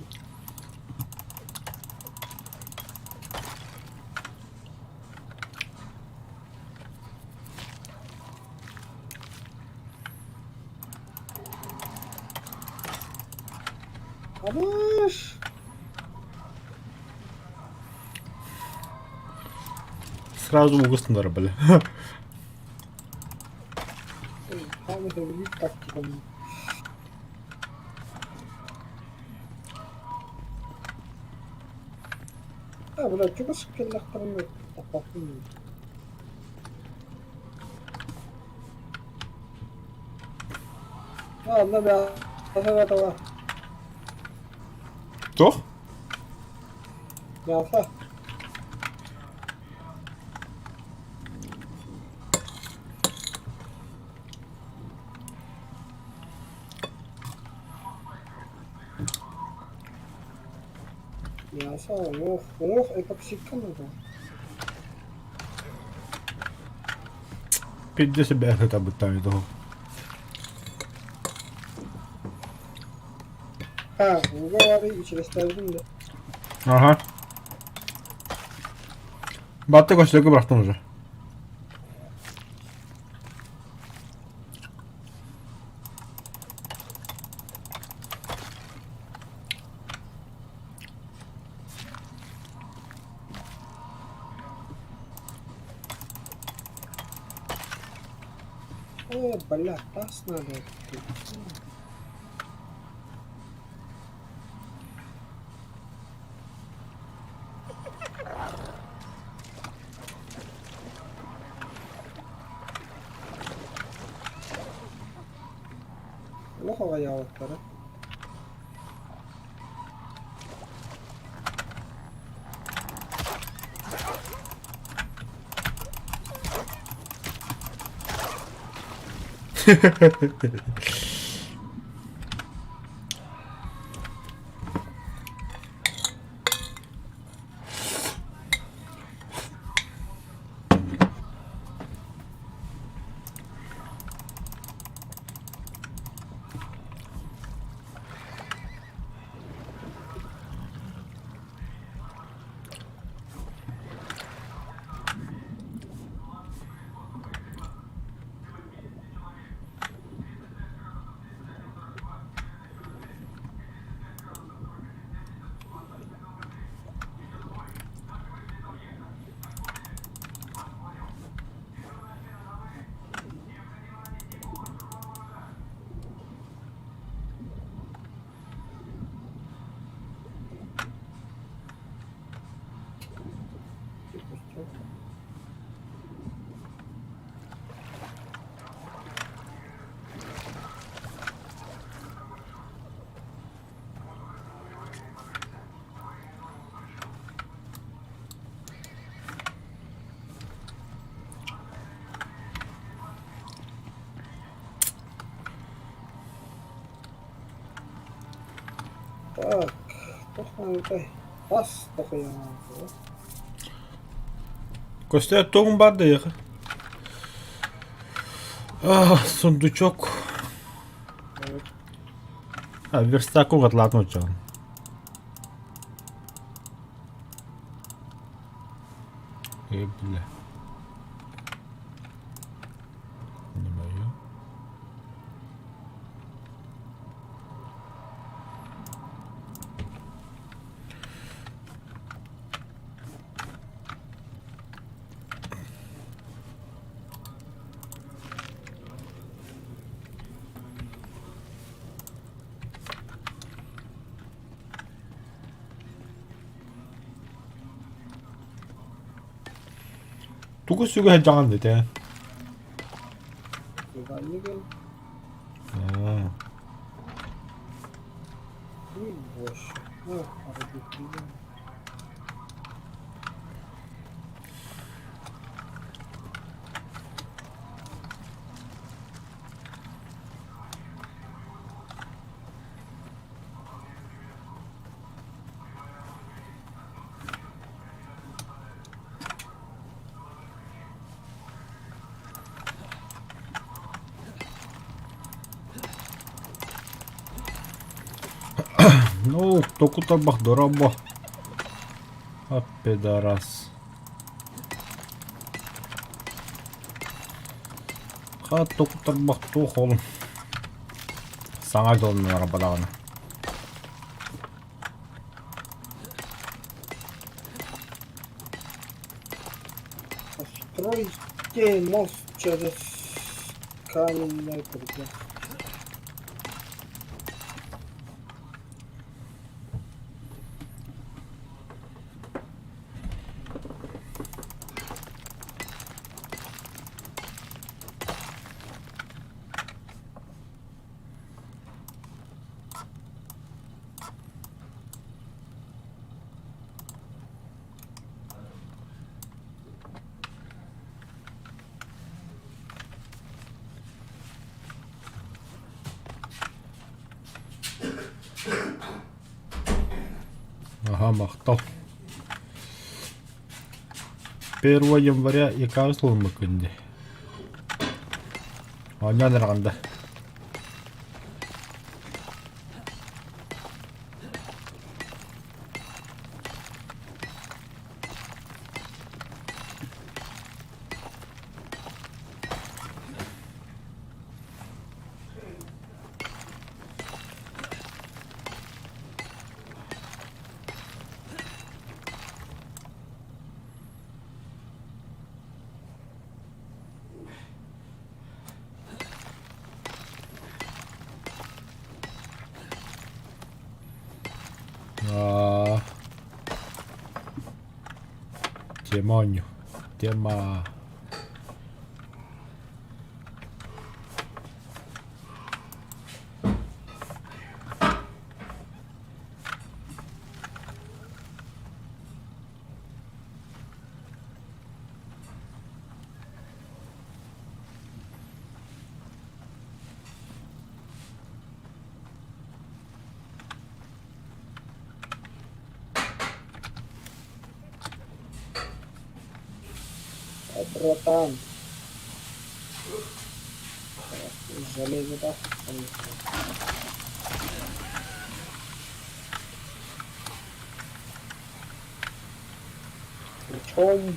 Хорош! Сразу угустандар, бля. Там это влип тактика. А, бля, чего скеллахтарны таппаппын. А, на бя. Аса Туох? Мяса. Мяса, ох, ох, эпоксидка надо. Пиздец себя это там того. Ha, уговары içerisinde de. Ага. Батты көчлөгө бырахтым уже. Бля, тас надо. Туох аҕыйаабыттара? Так, туох Тас такыйаҥҥа Костя, тугун бар да ехать. А, сундучок. А, верстак угатлаатын оччоҕун. Э, бля. Не мое. Тугу сүгэ сылдьаҕын дэтэ? Аа. Ну, току тарбах дорабо. А пидорас. Ха току тарбах туох олум. Саҥа дьолуннара бадаҕына. Постройте мост через каменное препятствие. Ага, махтал. 1 января икаас ылыммыккын дии. Оонньоон эрэҕин да? Аа. Тема оонньуу. Тема. Братан. Железо, да? Причем...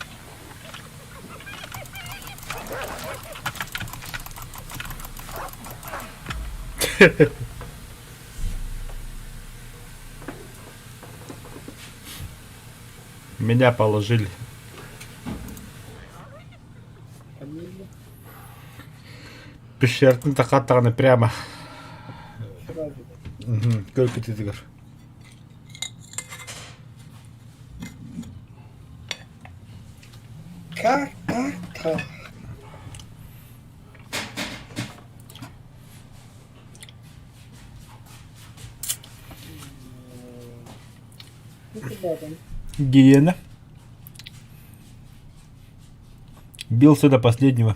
Меня положили. Фамилия? Пещертин тахаттаҕына прямо. Сразу. Көл кытыытыгар. Как так так? Ну куда там? Гиена. Бился до последнего.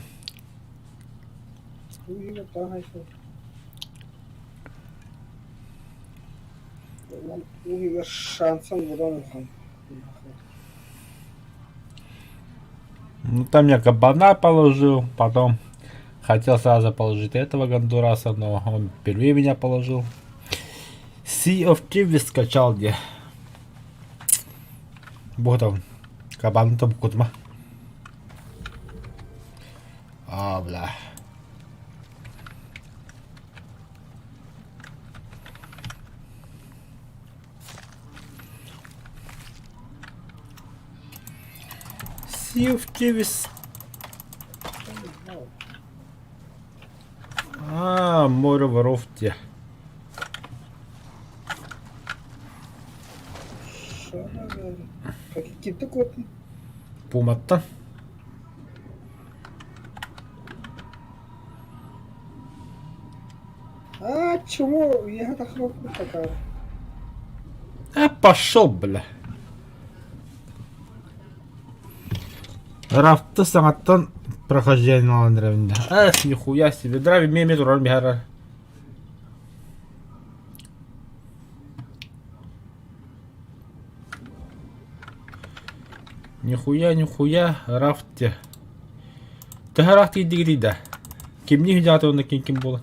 Уһугар шансан будан улахан. Ну там я кабана положил, потом хотел сразу положить этого гондураса, но он впервые меня положил. Sea of Thieves скачал где. Вот он. Кабан там кутма. А, бля. Sea of Thieves. А, море воров те. Киттик уотун? Пуматтан. А, чему? Я так такая. А пошел, бля. Рафты саҥаттан прохождение ылан эрэбин Эх, нихуя себе. Драви меме турар михара. Нихуя, нихуя, рафте. Төһө ыраах тиийдигитий да? Кимниин дьаата уонна ким ким буолан?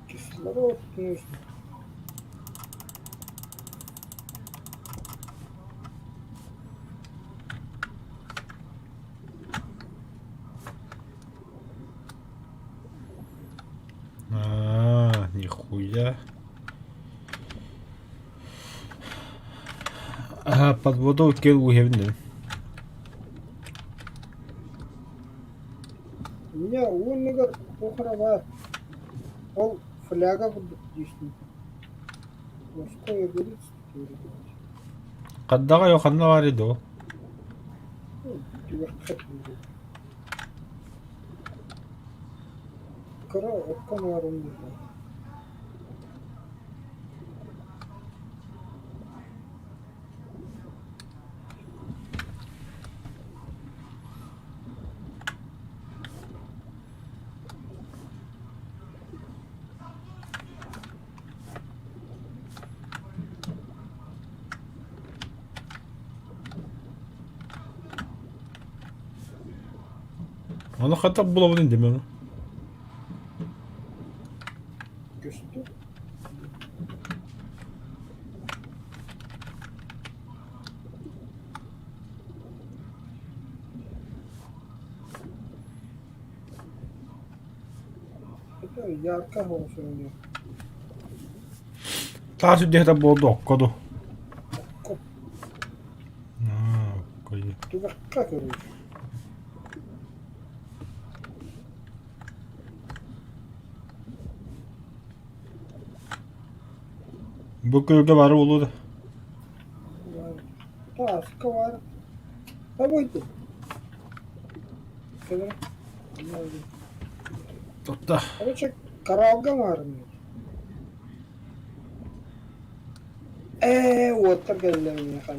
Кислород нужен. А, нихуя. А, под водой кел уһэбин У меня уонныгар куохара баар. Ол фляга курдук диэхтии. Морской огурец Хаддаҕа ханна баар доо? Кыра окко баарын Ону хата булабын дeme Көстөр. Это ярко голосование. Таас үрдүһэ буолду окко ду. Окко. Аа, окко Түгэххэ көрүҥ. Бу күөлгэ бары буолуо да. Тааска баар. Табойдум. Тутта. Короче, коралга баарым. Ээ, уоттар кэллэ миэхэ.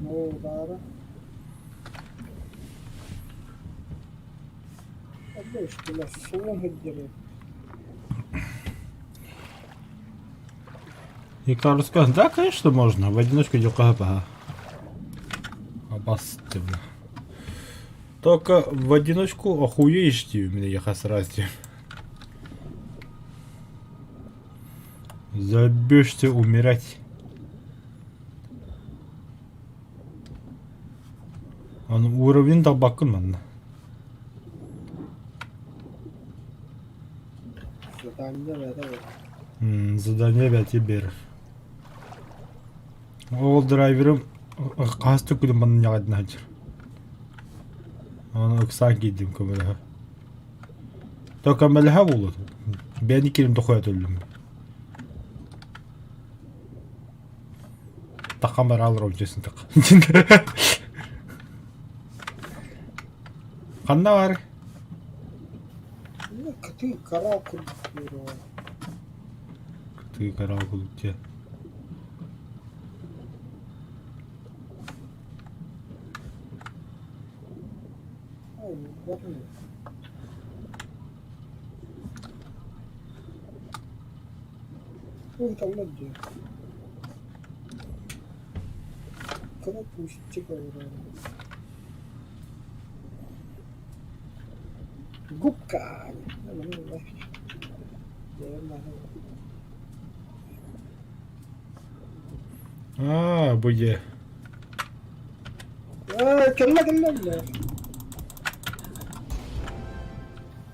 Ну, баара. Бля, суон сылдьар. Икаруска, да, конечно, можно. В одиночку дьокаха Абас бля. Только в одиночку охуеешь тебе, меня я сразу. Забьешься умирать. Он уровень табакын манна. Задание бэйэтэ буолар. Задание бэти берер. Ол драйверым хас төкүлүн манна ньаҕайдын сылдьар. Оны ыксаан киирдим көмөлөһө. То көмөлөһө буолуо. Бэйэни кирим дохуя төллүм. Таххан бараалар олдьусын тах. Ханна бар? Ну, кытыы караа курдук буолуо. Кытыы караа курдук дьэ. Ой, батын. Ой, там дии. Кыра кустик олорор. Губка. Аа, бу дьэ. Ээ, кэллэ кэллэ.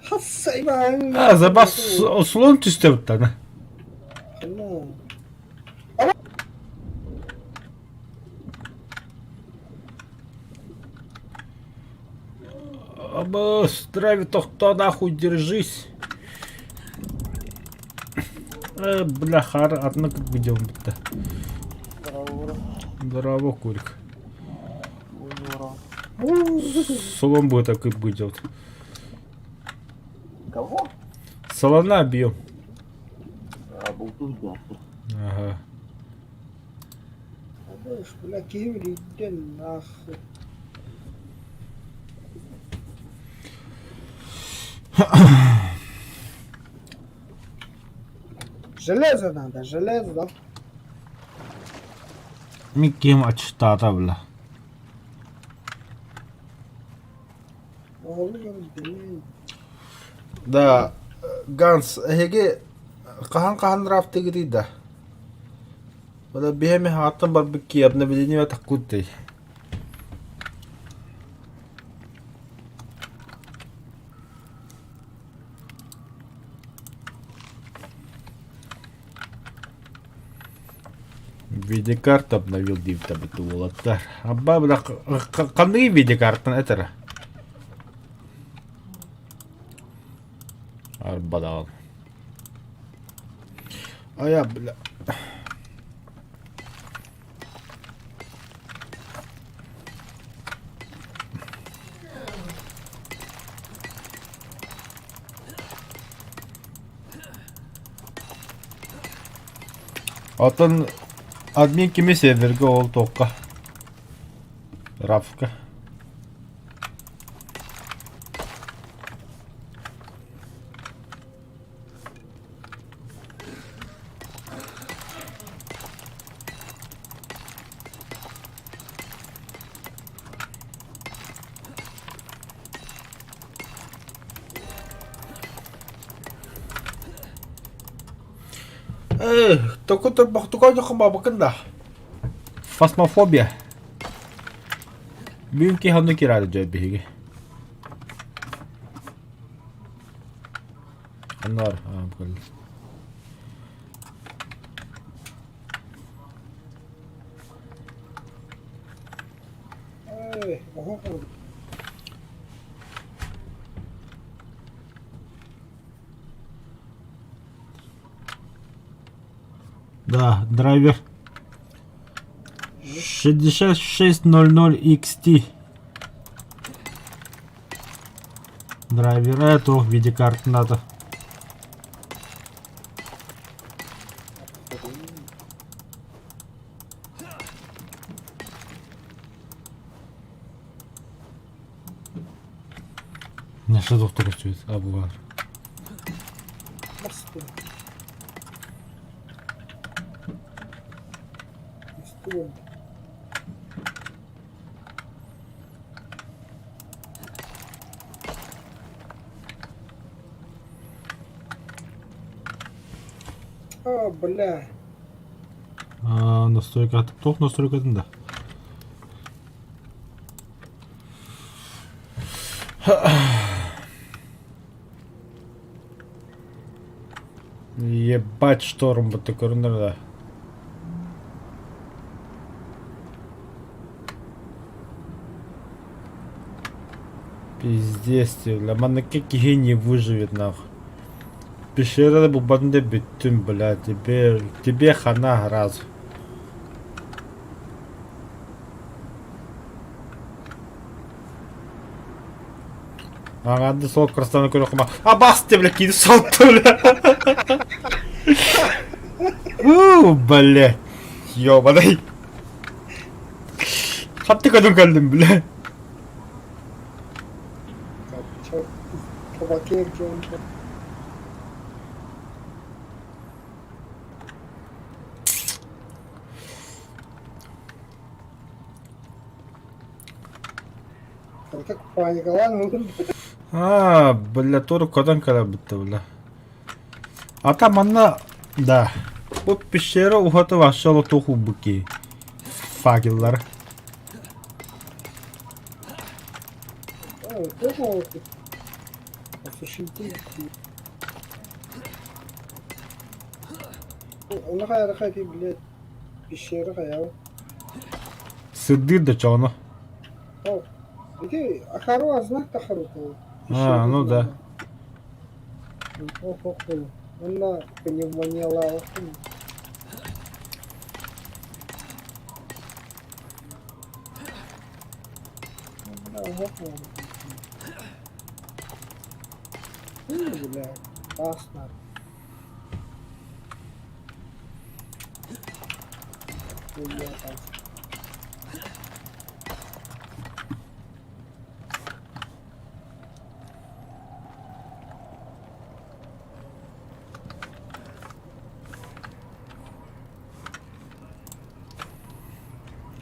Хас аймаан. Аа, забас слон түстэбиттана. Кэллэ. Абыс, драйв тохтоо нахуй держись. Э, бля, хар, атны видеом бітті. Здорово, курик. Солом будет так и будет. Кого? Солона бьем. А, болтун Ага. Абыс, бля, киһи билийтэн нахуй. Железо надо, железо. Микким ачтата, бля. Оҕолор блин. Да, Ганс, эһиги хаһан-хаһан драфтыгытый да? Бада биһэми хааттан барбыт киһи обновление таккуттай. Видеокарта обновил диэбит уолаттар. Абба бля ханныгы видеокартан этэрэ? Арбадаҕын. Айа бля. Оттон админ кими сервергэ ол туохха? Рафка. Эй, току торбохтука бабакын да. Фасмофобия. Бүгүн киһи онно киирээри дьэ биһиги. Аннар, аа, бу Эй, оһох Да, драйвер. 6600 XT. Драйвер эту видеокарту надо. Наша доктор көстүбүт, а бу баар. А, бля. А, настройка туох настройкатын да? Ебать шторм бутта көрүнэр да. Пиздец, бля, маннык киһи не выживет нахуй. Пещерада булбатын да бүттүм, бля, тебе, тебе хана сразу. Аҥаарды суол кырыстаны көрөххө Абас бля киһи солту бля. У, бля. Ёбаный. Хатты көтөн кэллим бля. Табакер дьон. Как паниковал, ну. А, бля, тур көтөн кэлэбитте бля. А там манна, да. Бу пещера уһата вообще туох убуки. Факеллар. А, тоже вот. Осушитель. Оны хайа ти, блядь, пещера хайа. Сырдыыр да чоҕоно. О, ити Ахару азнак тахару А, ну да. Ох, ох, Онна пневмониялаах. Бля, классно. Бля,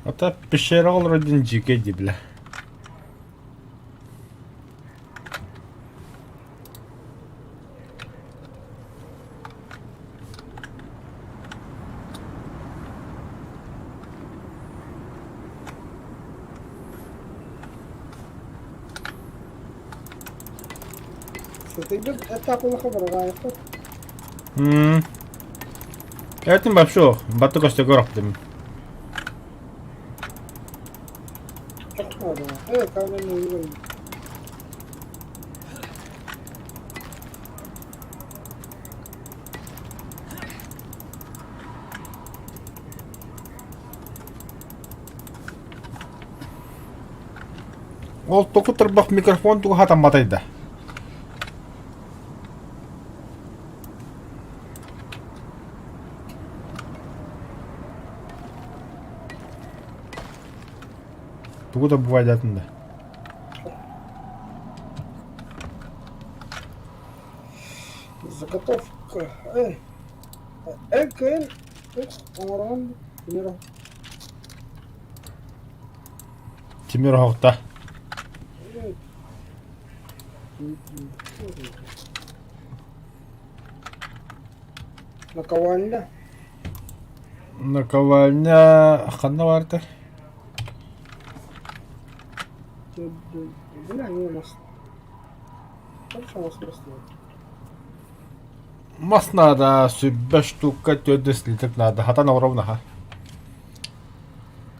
Ата пещера олорор диэн дьиикэй дии бля. Сытыйбыт этап улахан быраҕаайахпыт. М. Этим вообще баты көстө көрөктүм. Чохмоду. Э, каменный уголь. Ол току тарбах микрофон тугу хатамматай да. Тугу да бывает да. Заготовка. Э, э, КН. Оҥорон. Тимир. Тимир оһохта. Наковальня. Наковальня ханна барта? Бля, не мас. Хорошо, у вас просто. Мас надо, сүбэ штука төрдө слиток надо. Хатан оровна ха.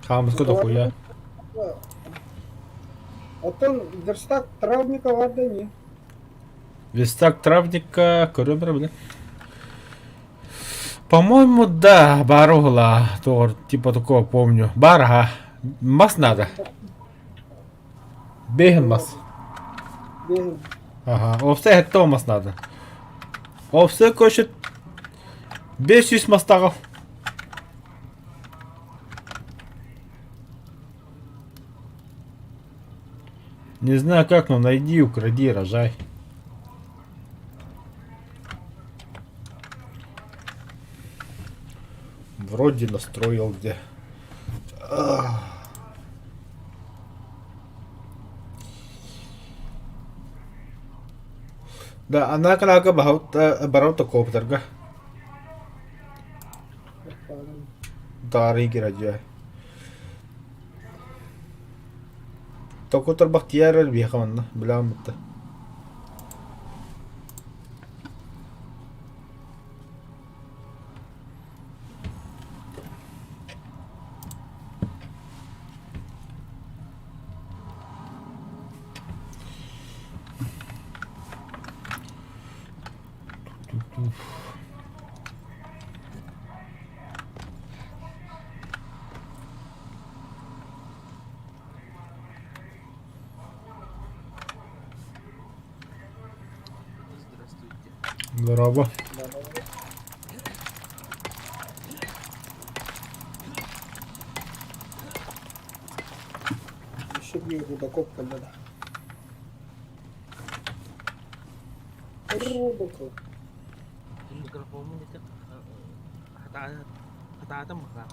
Хаамыска дохуя. Оттон верстак травника варда не. Верстак травника көрөм бля. По-моему, да, бар угла. Тор, типа такого помню. Бар, ага. Мас надо. Бэһин мас. Бэһин. Ага, овсе хэтте мас надо. Овсе көшет 500 мастағы. Не знаю как, но найди, укради, рожай. Вроде настроил где. Да, она калага бараута коптарга. Дары гирадья. Токутар Бахтияр биһиэхэ манна билэҕин бытта. Здравствуйте. Здорово. Еще биир рудокоп кэллэ да. Рудокоп. Микрофоммун ити хатаатым быһыылаах.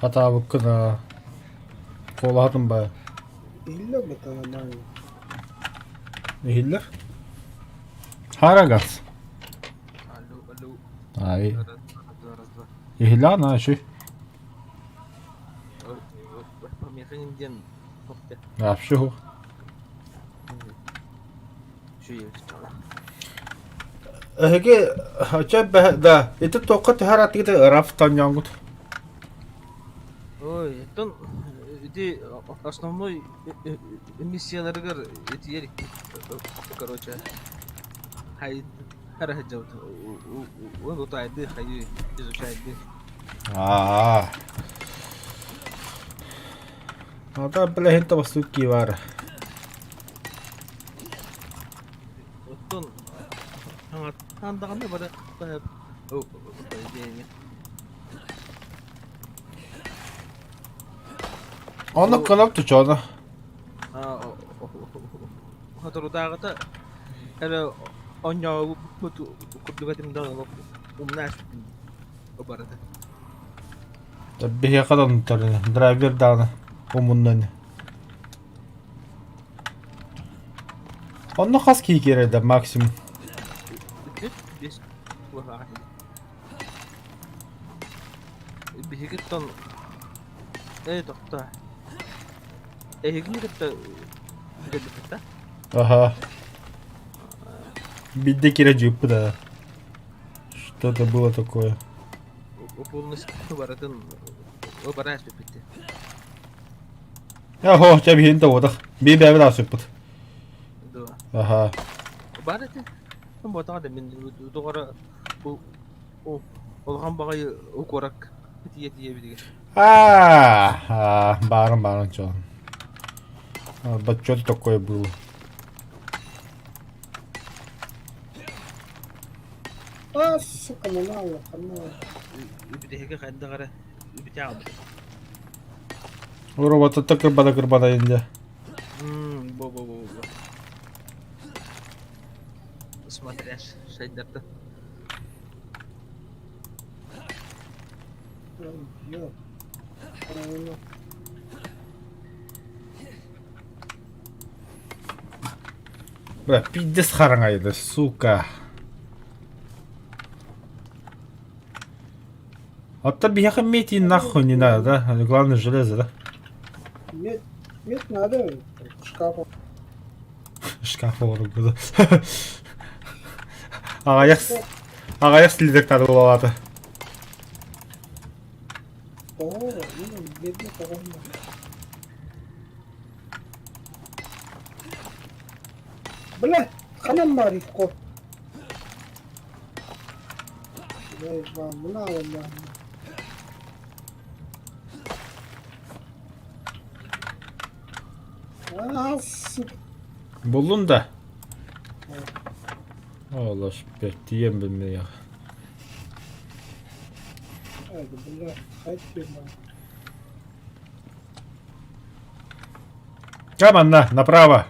Хатаабыккын аа. Куолаһатын баа. Иһиллэр бытаанай. Иһиллэр. Харагас. Алло, алло. Ай. Раз, два, раз, два. Иһиллэҕин аа үчүй. Помеха диэн Вообще суох. Эһиги чэ да ити туохха түһэр атыгыт раф тонньоҥҥут? Ой, оттон ити основной миссияларыгар итиер короче хай харахадьабыт утайды хайы изучайды. Аа. Ата билэһин табастык киевар. Оттон хаҥатаан бары Ону кылап тучону. Соторутааҕыта эрэ оонньообут курдук этим да умна ааспытым барыта. Биһиэхэ да оннуктар драйвер даҕаны умуннан. Онно хас киһи киирэр да максимум? Биэс Биһигиттэн ээ тохтоо. Эһигини кытта үлэлэппит да? Аха. Биирдэ киирэ дьыыппыт да. Что-то было такое. Полностью барытын баран испиппит. Аһо, чэ биһин да уотах. Биир бэйэбит аасыппыт. Дуо. Аха. Бар этэ. Ботаҕа да мин доҕоро улахан баҕайы куорак тиийэ тиийэ билигин. Аа, баарым баарым чон. Баччот такое было. А, сука, мынау, мынау. Бүтэһиги хайдах эрэ бүтэ аҕалбыт. Робота кырбана кырбана инде. Бо бо бо бо. Смотря шайдарда. Бля, пиздец хараҥайда, сука. Оттон биһиэхэ медь и нахуй не надо, да? Главное железо, да? Медь, медь надо, шкаф. Шкаф оҥорбут. Аҕыйах аҕыйах слиток тардылалаата. Тоҕо, ну, бедный тоҕо. Бля, ханан баар ко. Мына алла. А, сука. Буллун да? Олос тиийэн билмиэх. Ай, бля, хайт. Ча манна, направо.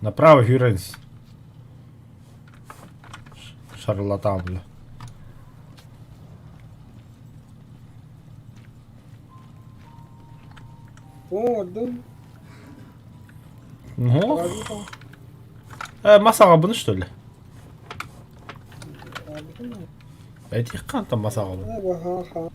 Направо, Хюренс. Шарлатан, бля. Оҥордум. Ну? Э, мас аҕабын, что ли? Этих хантан мас аҕабын?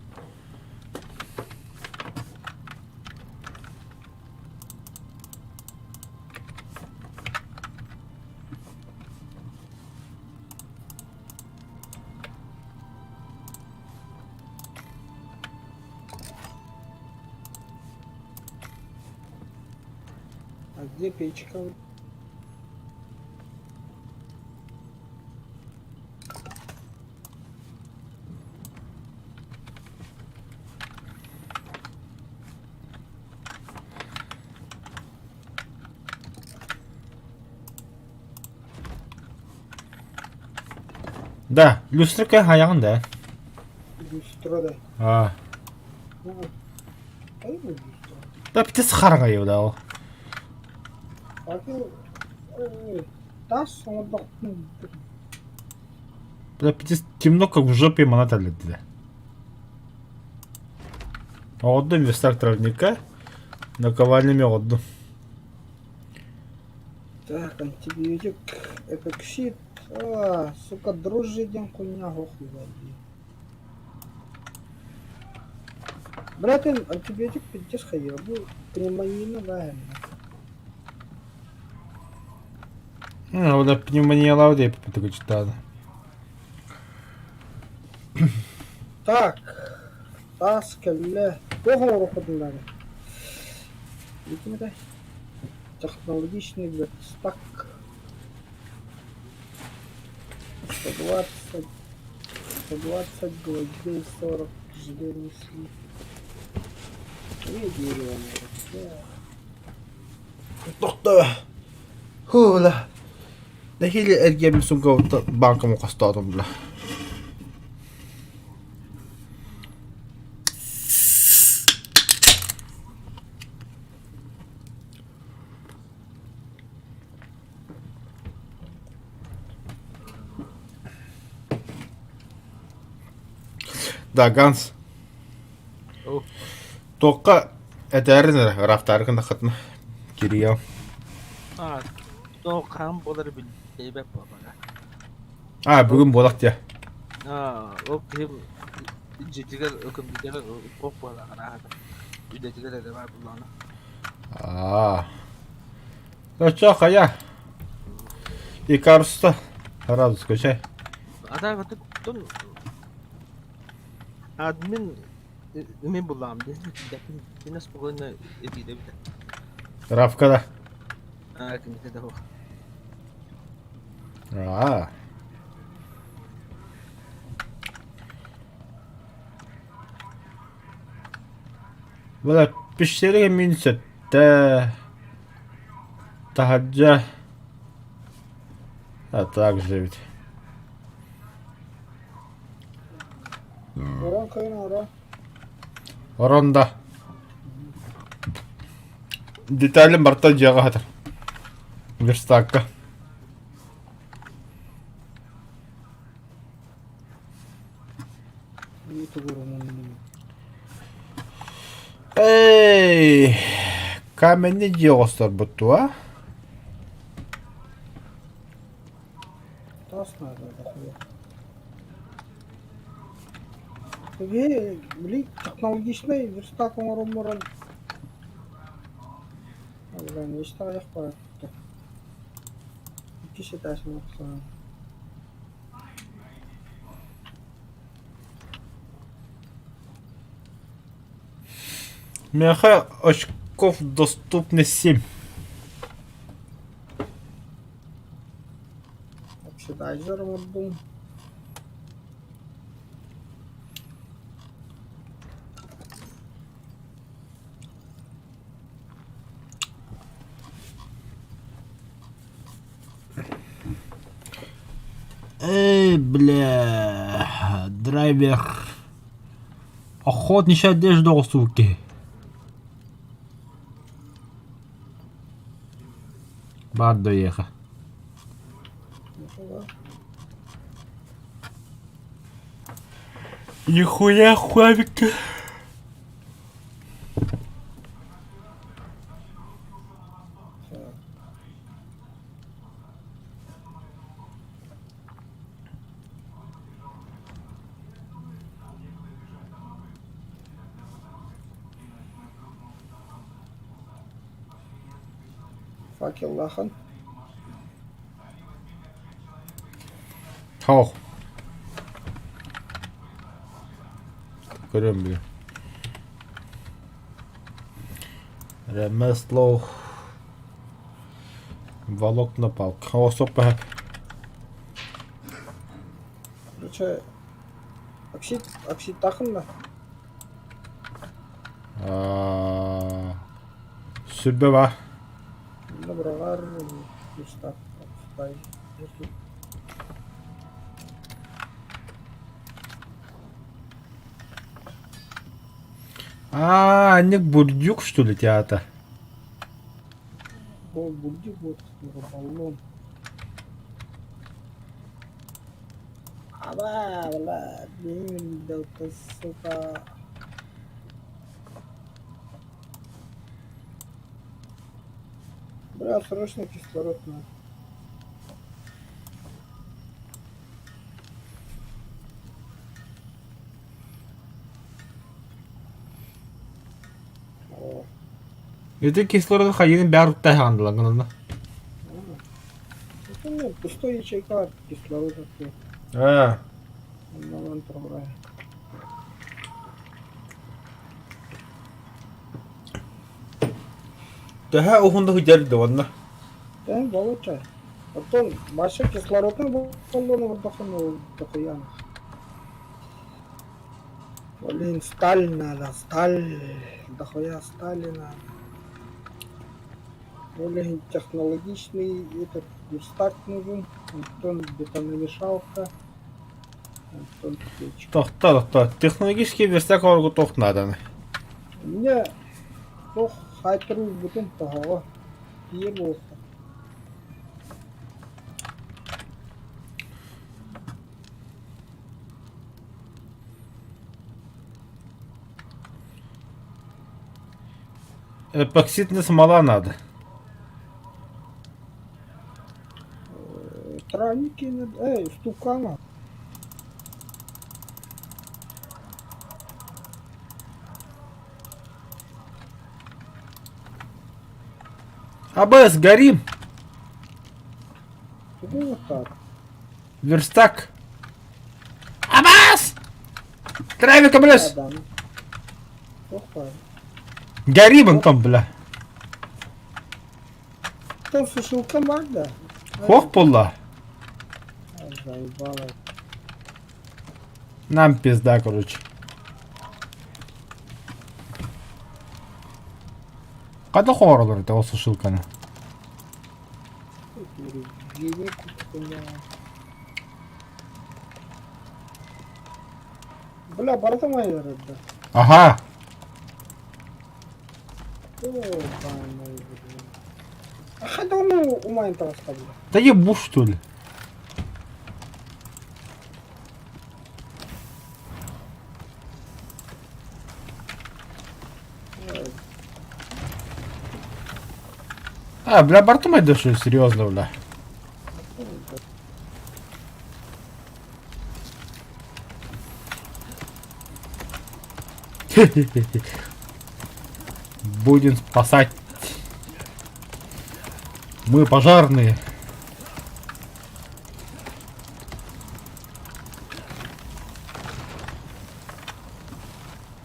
А где печка? Да, люстрка хайаҕын да. Люстра да. А. Хайа люстра? Да птиц хараҥа да ол. Факел тас оҥордохпун. Да птиц темно как в жопе маната да. Оҕордум верстак травника, наковальнями оҕордум. Так, антибиотик, эпоксид. А, сука, дрожжи диэн хуйня ох ебать. Брат, антибиотик пиздец ходил, был пневмонина, да. Ну, да пневмония лауде такой читала. Так, таас кэллэ. Туох оҥоруохпутун наада? Итиннэ технологичный верстак. 120, 120 гвоздей, 40 железных слив. И дерево надо. Тохто. Хула. Нэһиилэ эргиэммин сумка бааҥкам хостоотум бля. Да, Ганс. Туохха этээрин эрэ, ыраахтаары гыннаххытына кириэм. А, то хаһан буолар билбэт буолара. А, бүгүн буолах диэ. А, ол киһи дьиэтигэр көмпүүтэрэ туох буолар арааһата. Үлэтигэр эрэ баар буоллаҕына. Аа. Оччо хайа? Икаруста сразу скачай. А так вот тут админ мин буллаҕым дии. Кине спокойно этиидэбит. Равкада. А, кините да Аа. Была пещереге мин сөттэ. Таһырдьа. А также ведь. Орон кыйын оро. Орон да. Деталин барта дьиэҕэ хатар. Верстакка. Эй, каменный дьиэ оҕосторбут дуо? Тас надо, дохуя. Били, били технологичный верстак оҥорон баран Нечто аҕыйах барар Иккис этажын охсон. Миэхэ очков доступно семь. Оксидайзер оҥордум. Эй, бля, драйвер. Охотничья одежда оҕустубут киһи. Баар да эйиэхэ. Нихуя хуавика. Факел лахан. Хоох. Көрөм били. Ремесло. Волокна палка. О, стоп, Короче, оксид, оксид тахынна. Сүрбэ ба. Доброгар, устав, отстай. А, Анник Бурдюк, что ли, театр? Бол Бурдюк, вот, баллон. Аба, бля, блин, да ты, сука. Бля, срочно кислород надо. О, Ити кислороду хайыгын бээр уттайхаандылар гынна. Это нет, пустой ячейка кислорода. Аа. Оннон турар. Төһө уһунда сылдьар да уонна? Да, получай. Потом вообще кислородный баллон вдохнул дохуя. Блин, сталь надо, сталь. Дохуя стали надо. Блин, технологичный этот верстак нужен. Антон бетономешалка. Антон печка. Тохто, тохто. Технологический верстак оҥорго туох нааданы? У меня туох хайтру бутун тоһоҕо. Тиийэ буолта. Эпоксидная смола надо. Травники, эй, стукана. АБС, горим! Вот так. Верстак! Абас! Травика, блядь! Да, да. Горим, Антон, бля. Там сушилка Магда. Хох пулла. Заебало. Нам пизда, короче. Хайдах оҥороллор этэ ол сушилканы? Бля, барыта майдар да. Аха. Хайда ону умайын таҕыста бля. Да ебу что ли? А, бля, бартумай да что, серьезно, бля. Будем спасать. Мы пожарные.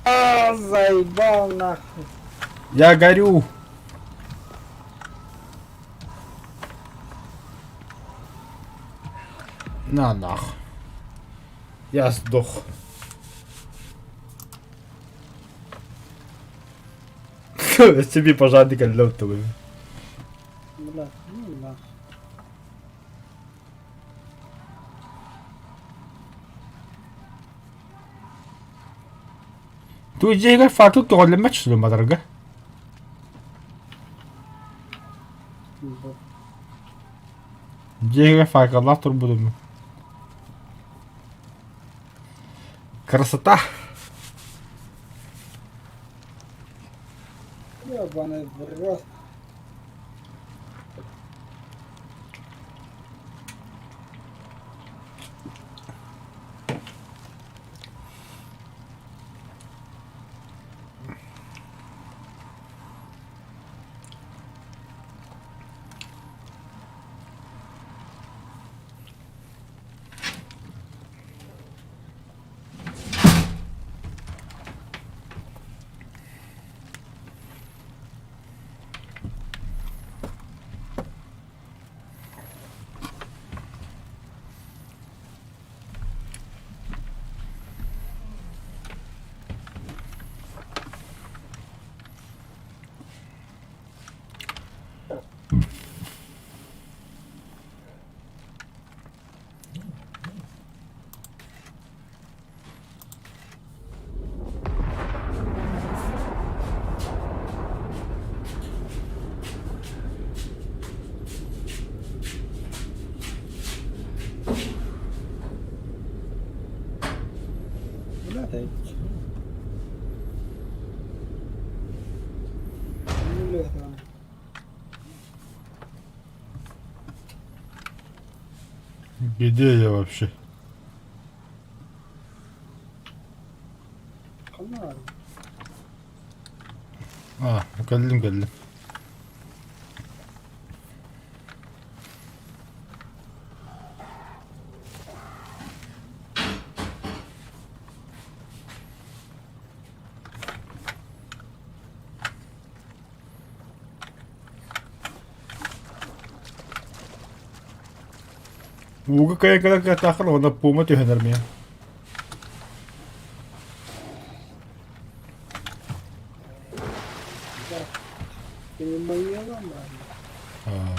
А, заебал нахуй. Я горю. На нах. Я сдох. Себе пожарник лёд Бля, ну нахуй. Ту дьиэгэр факел көҕүллэммэт число матарга. Дьиэгэр факеллаах турбутум. Красота! Ебаный в рот. Бля, Где я вообще? А, кэллим кэллим. Ууга кыайан кэлэр кыахтааххын уонна пуума түһэнэр миэ. Аа.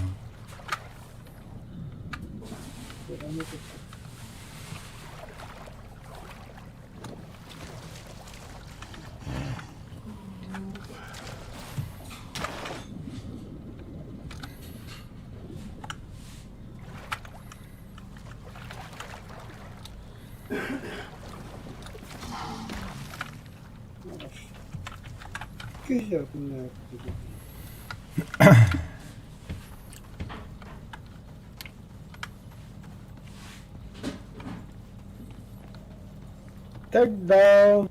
Тогда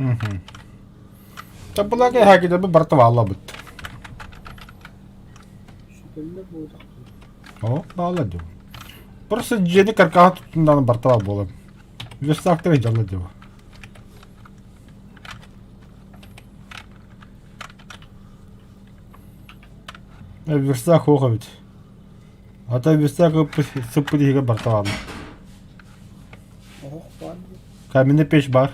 Мгм. Табылака хакида барта баалла бут. О, баалла дуу. Просто дьиэни каркаһа туттундаҕына барта баар буолар. Верстактары дьалла дуу. Верстак суох эбит. Ата верстак сыппыт иһигэр барта баалла. Каменный печь бар.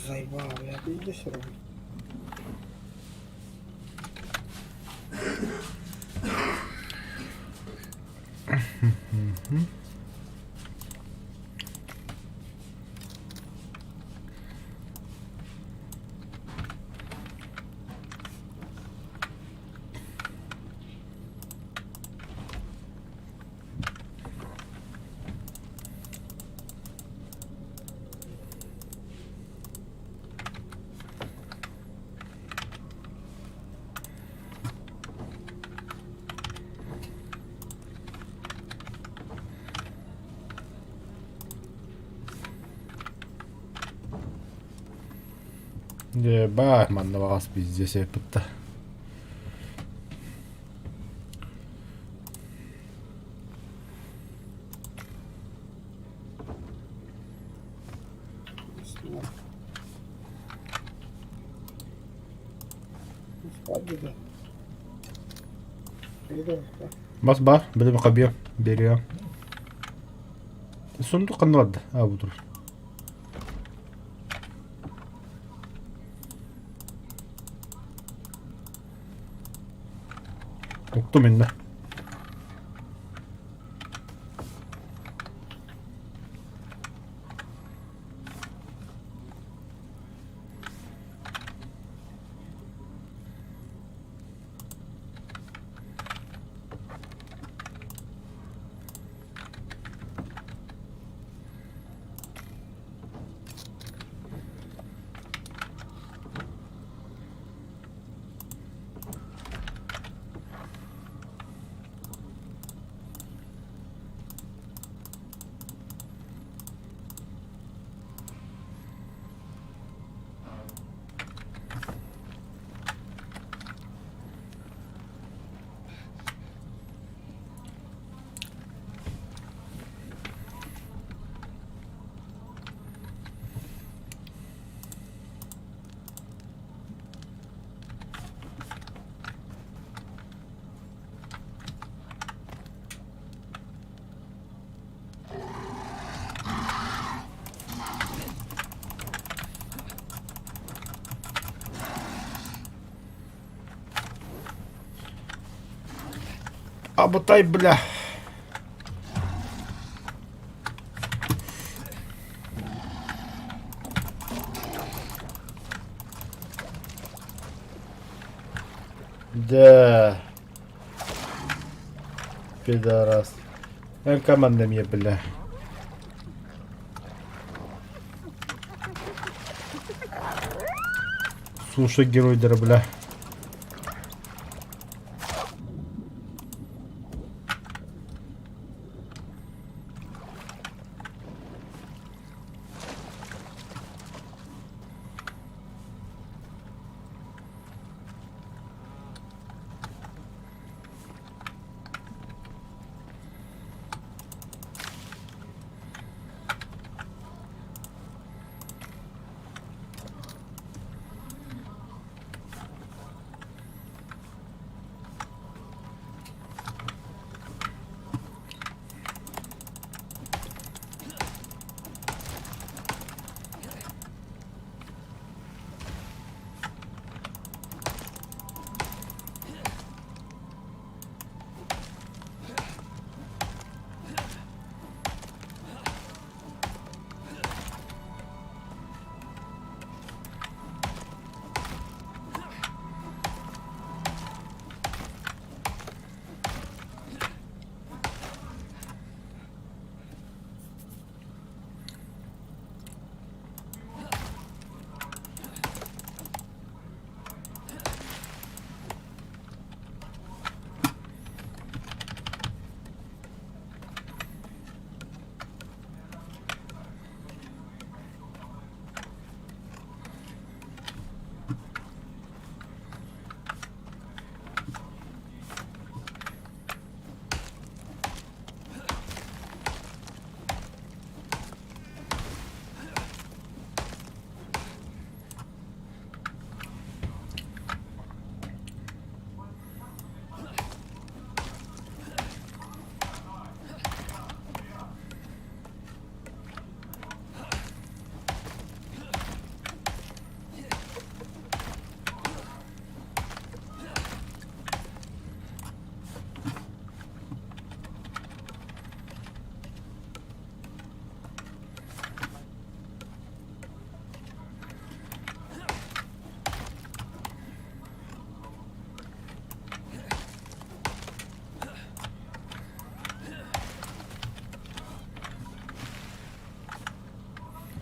Заебал, я иди все равно. Дьэ, баар манна баҕас пиздец эппитта. Баар дии. Мас баар, билим хабиам, бериам. Сундук ханна барда? А, бу турар. Уктум иннэ. Абытай, бля. Да. Пидорас. Эн команда мне, бля. Слушай, геройдара, бля.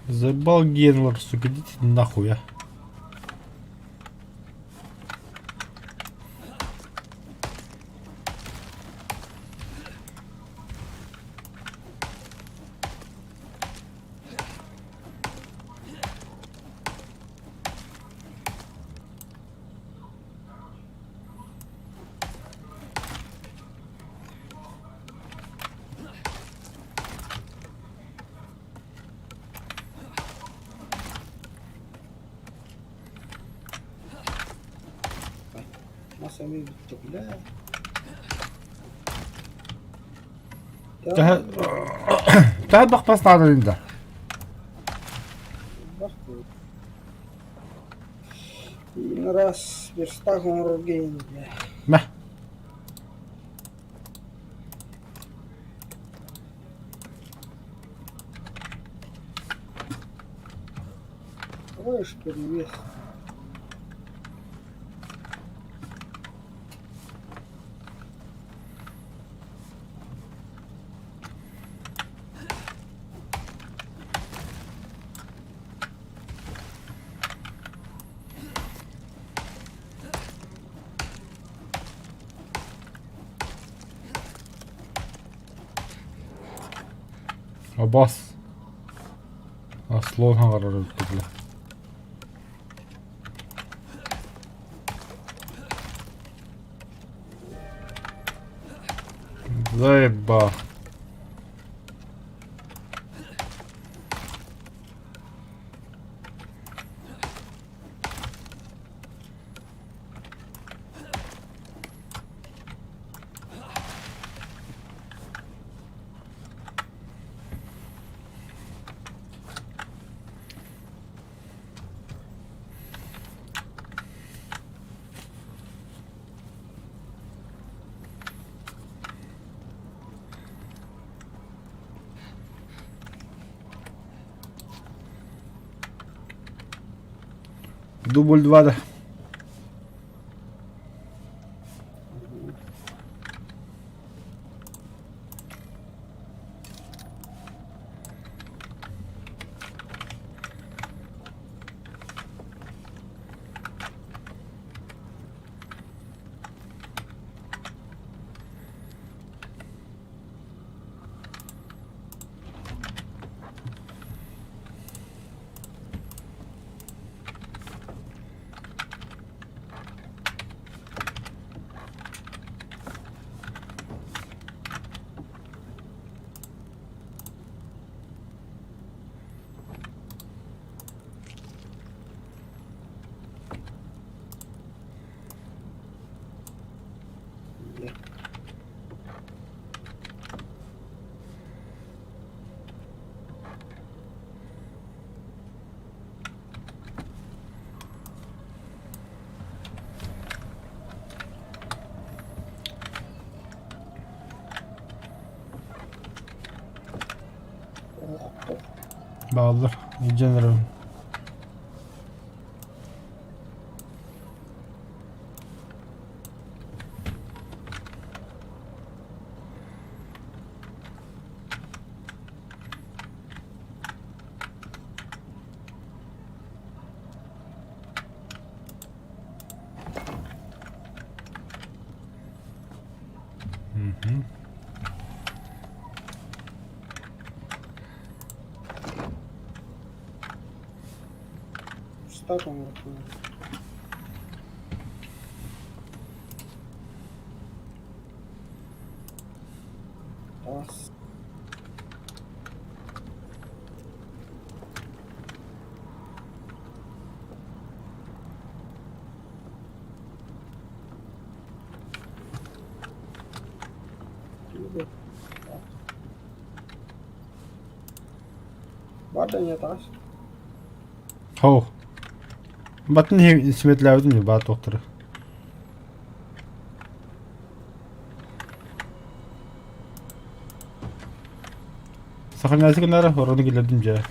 Заебал Генлор, сука, идите нахуй, а. Мас эмиэ бүттэ бля. Төһө төһө бахпас наадалыын да? Раз верстак оҥорорго бля. Мэ. Давай уж перевес. Абас. Слон хаҥарар эбит Заеба. Дубль 2 да. Бааллар. Илдьэн эрэбин. Верстак оҥорбут. Таас. Бар да не таас. Хоу. Батын симэтлээбитим дии баа туохтара. Сохраняйся гыннара орону киллэрдим дьэ.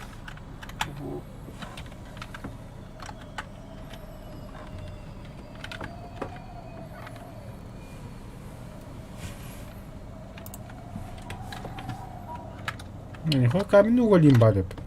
Нихуя камень уголим бар эбит.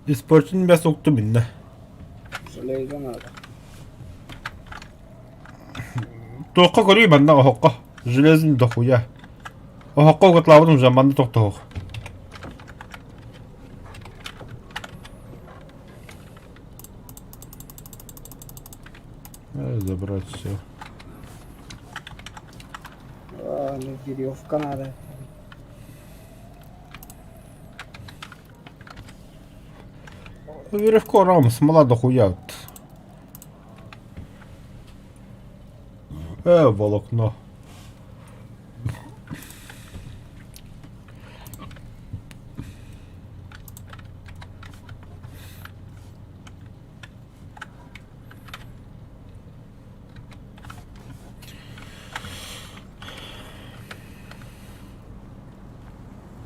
Испорчен бэс уктум иннэ. Железо надо. Туохха көрүй манна оһоххо. Железный дохуя. Оһоххо угатлаабытым уже манна тохтоһуох. Забрать все. А, ну веревка надо. Веревка рам, смола дохуя. Волокно.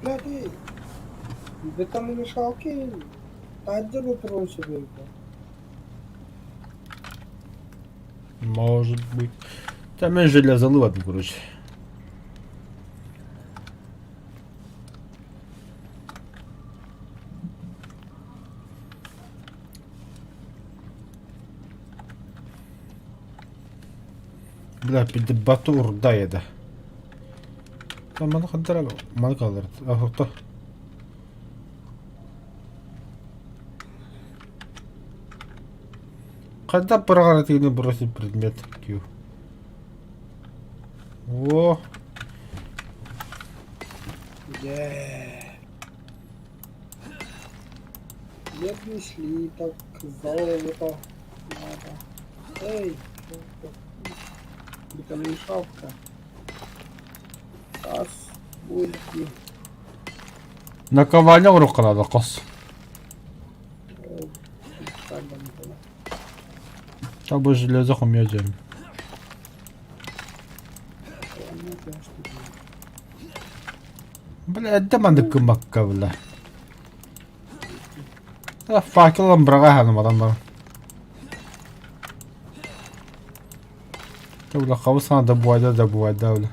Бля, ты... Бетономешалки таһырдьа турун сөбүй Может быть. Там мен железо ладно, короче. Бля, батур да. Маны хантара маны калар. Ахта. Когда быраҕар бросить предмет Q. О, Дьэ. Медный слиток, золото. Надо. Эй, бетономешалка. Тас, бульки. наковальня уруккалада кос. Табы железо хомья жем. Бля, эдде мандык кымакка бля. А факелом браға ханым адамдар. Бля, қабысана да буайда да буайда бля.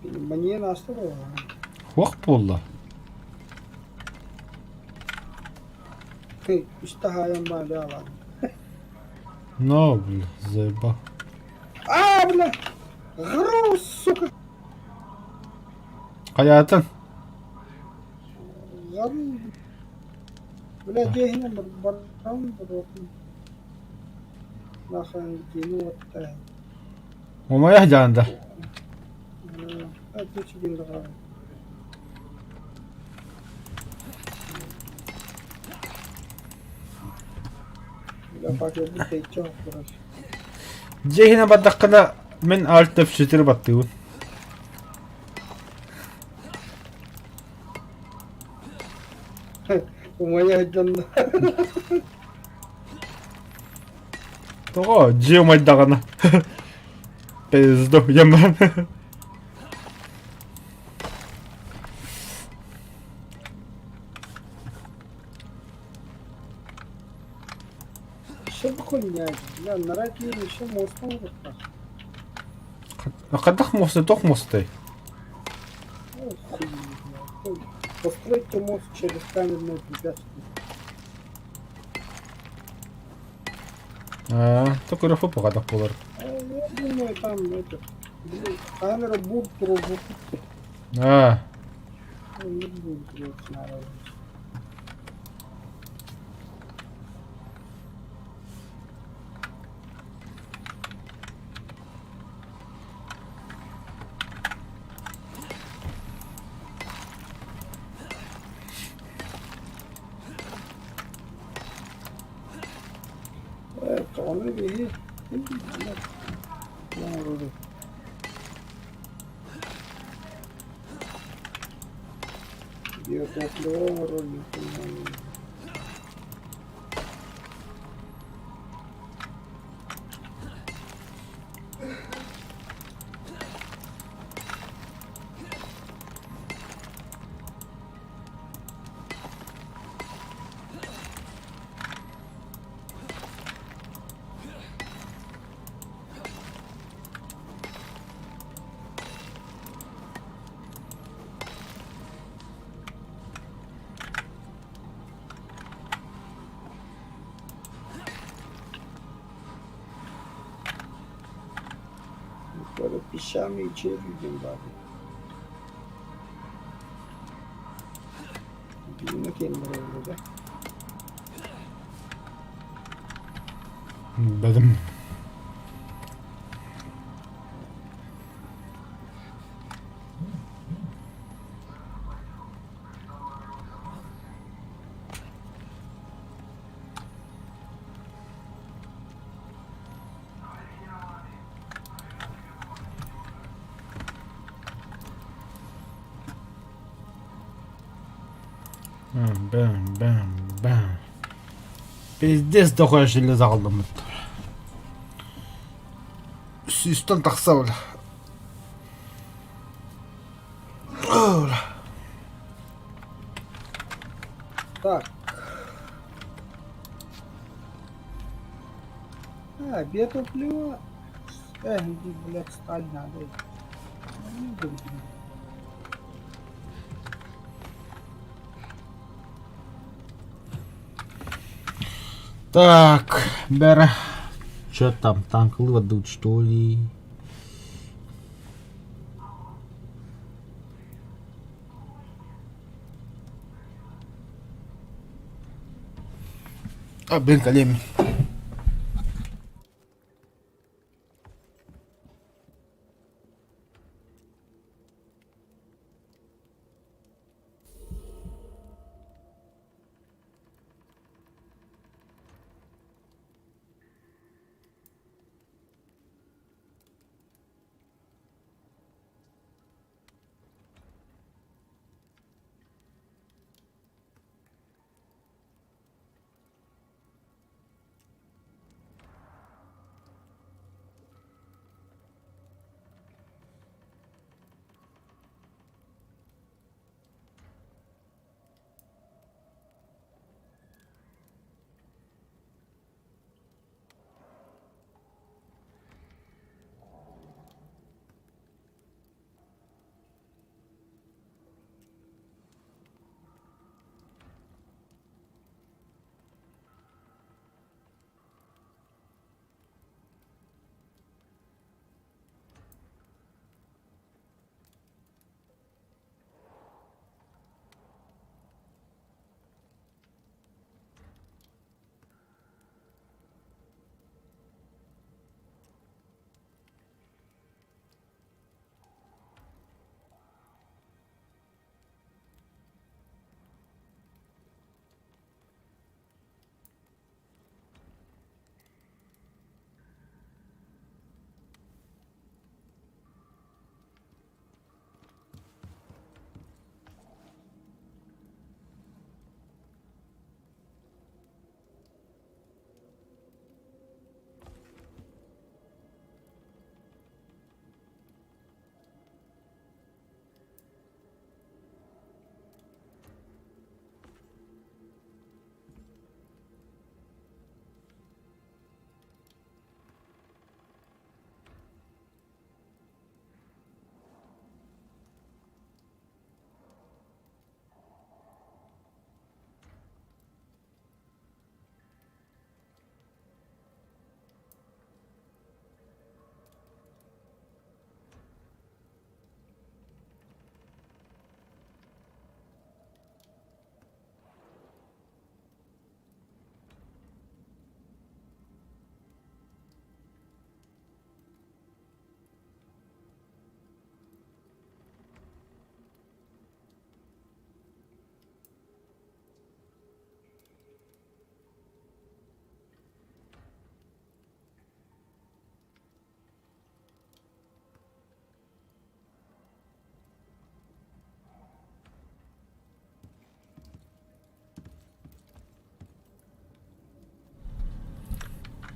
Мне настало. Хуақ болды. Иштахаям ба, Но, бля, заебал. А, бля! Груз, сука! Хаятын. Ган... Бля, дехне барам барам. Нахрен кину вот это. Умая жанда. А ты чигин даган. Бля, факел бу короче. Жехine бардаққына мен Alt F4 баттыбын. Умая жанда. Тоҕо дьиэ умайдаҕына. Пизду, яман. Что хуйня? Бля, на раке еще мост руках. Хайдах мосты, тох мосты. Ну, хуй знает. Хуй. Постройте мост через каменное препятствие. А, только рафы поҕадах болар. А, Я думаю, там это, блин, камера будет А, Не будет делать надо. Тоҕону биһи Биотопливо оҥорор Песчаные черви диэн баар. Билимэ киэннэрэ буолла. Бэдим. Бэм, бэм, бэм. Пиздец дохуя железо аҕалламмыттар. Сүүстэн тахса бля. Так. А, биотопливо. Эх, иди, блядь, сталь надо. Ну, блин. Так, бера. Че там, танк выводут, что ли? А, блин, колени.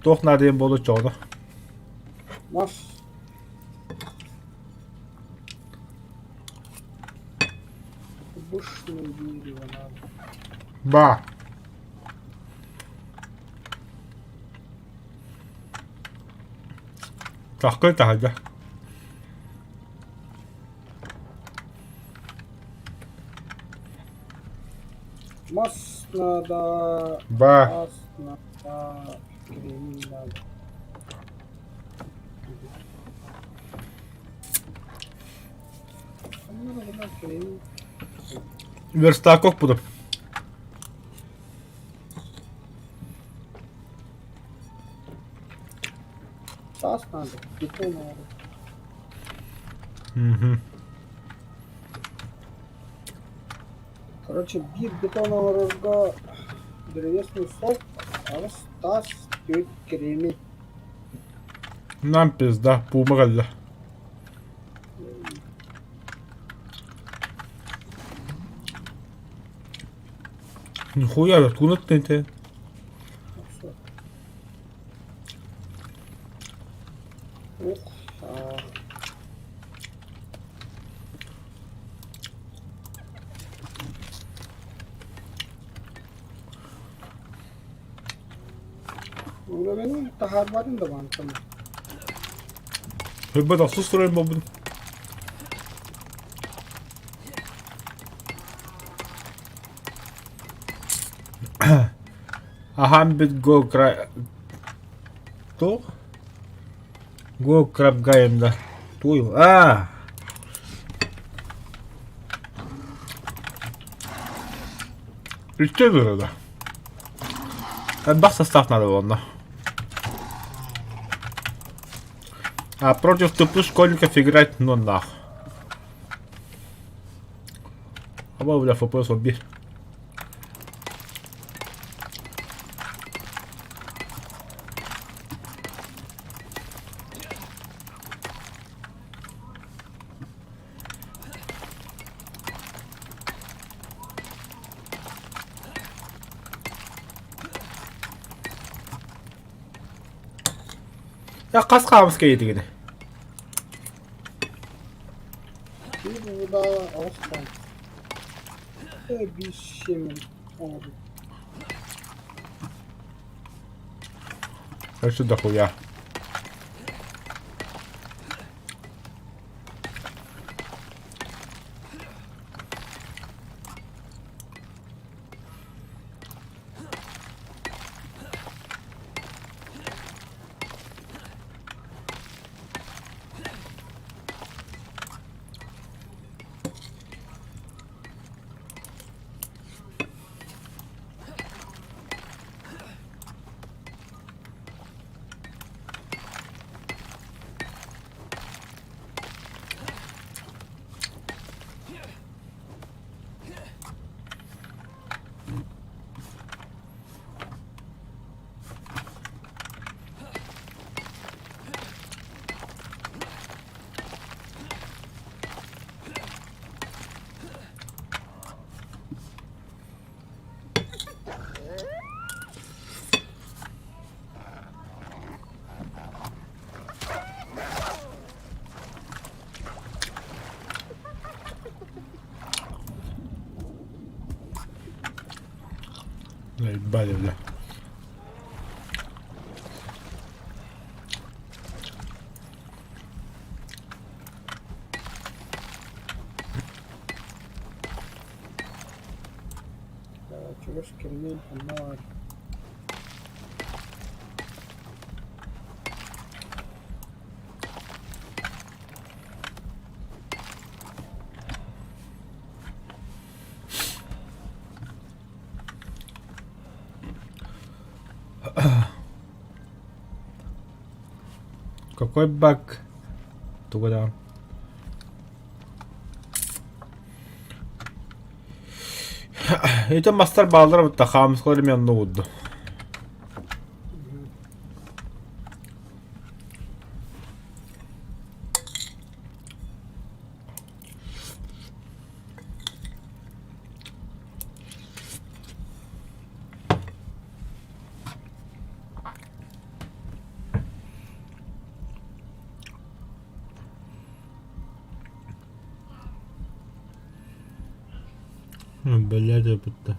Туох наадыйан буолуо чоҕуна? Мас. Бушное дерево надо. Ба. Чахкы таһырдьа. Мас надо. Ба. Мас надо. Кремень надо. Верстаков буду. Таас надо, бетон надо. Угу. Короче, биир бетон оҥорорго древесный сок, аҕыс таас, түөрт кремень. Нам пизда, пуума кэллэ. Нихуя, откуда ты это? Ух, а... Уровень таһаарбатын да баантан. Ребята, ахсыс строим буолбут. Аһаан бит го кра... Туох? Го крабгаем да. Туй. А! Үттэ да. Элбэх состав надо буолла. А против тупых школьников играть ну нах. Аба бля ФПС обби. Я хас хаамыс кэйиэтигини. Биир буда аҕыс хаан. Биир сиэмэн оҥорбут. Өссө дохуя. Заебали, бля. Чугас кремень ханна Какой баг? Туда. Это мастер баллар вот тахам скоро мен нуд. Блядь, это.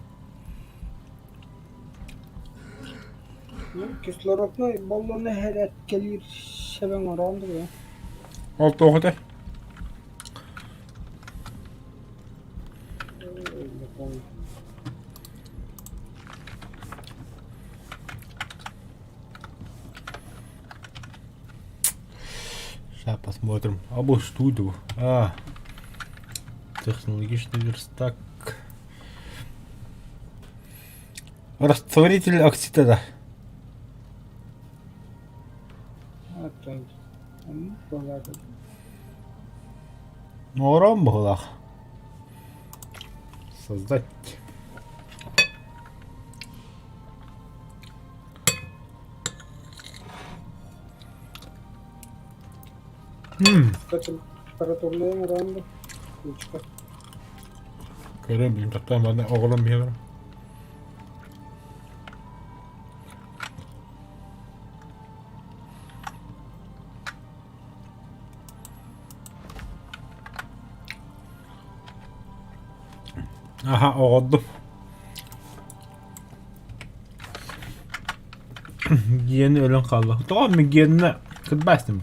Ну, кислороднай баллоны һэрээккэлиир сэбэҥ ороон дуо? Ол туох этэй? Не помню. Сейчас посмотрим. Обо студию. А. Технологичный верстак. Растворитель оксида да. Оттон оннук буолаата. Оҥорон быһыылаах. Создать. Температурная оҥорон Ключка. Көрөн билим таптаан манна оҕолом биһиэхэ. Аха, оҕордум. Гиэнэ өлөн хаалла. Тоҕо мин гиэнэ кырбаастым.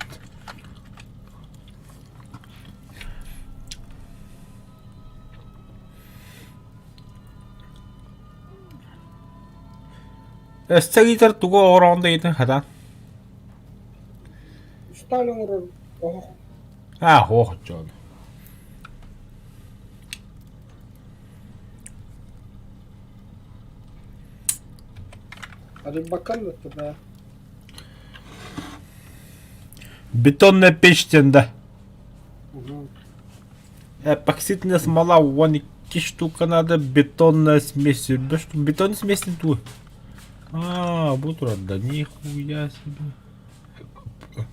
Өссө ыытар тугу оҥороҕун да ыйытын хатаан. Сталь оҥорор оһох. Аа, оһох оччоҕуна. Арыйбаккан да да. Бетонная печь диэн да. Угу. Эпоксидная смола уон икки штука надо, бетонная смесь сүүрбэ штук. Бетонная смесь не ту. А, бу турар да, нихуя себе.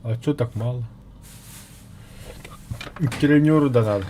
А чё так мало? Тренеру да надо.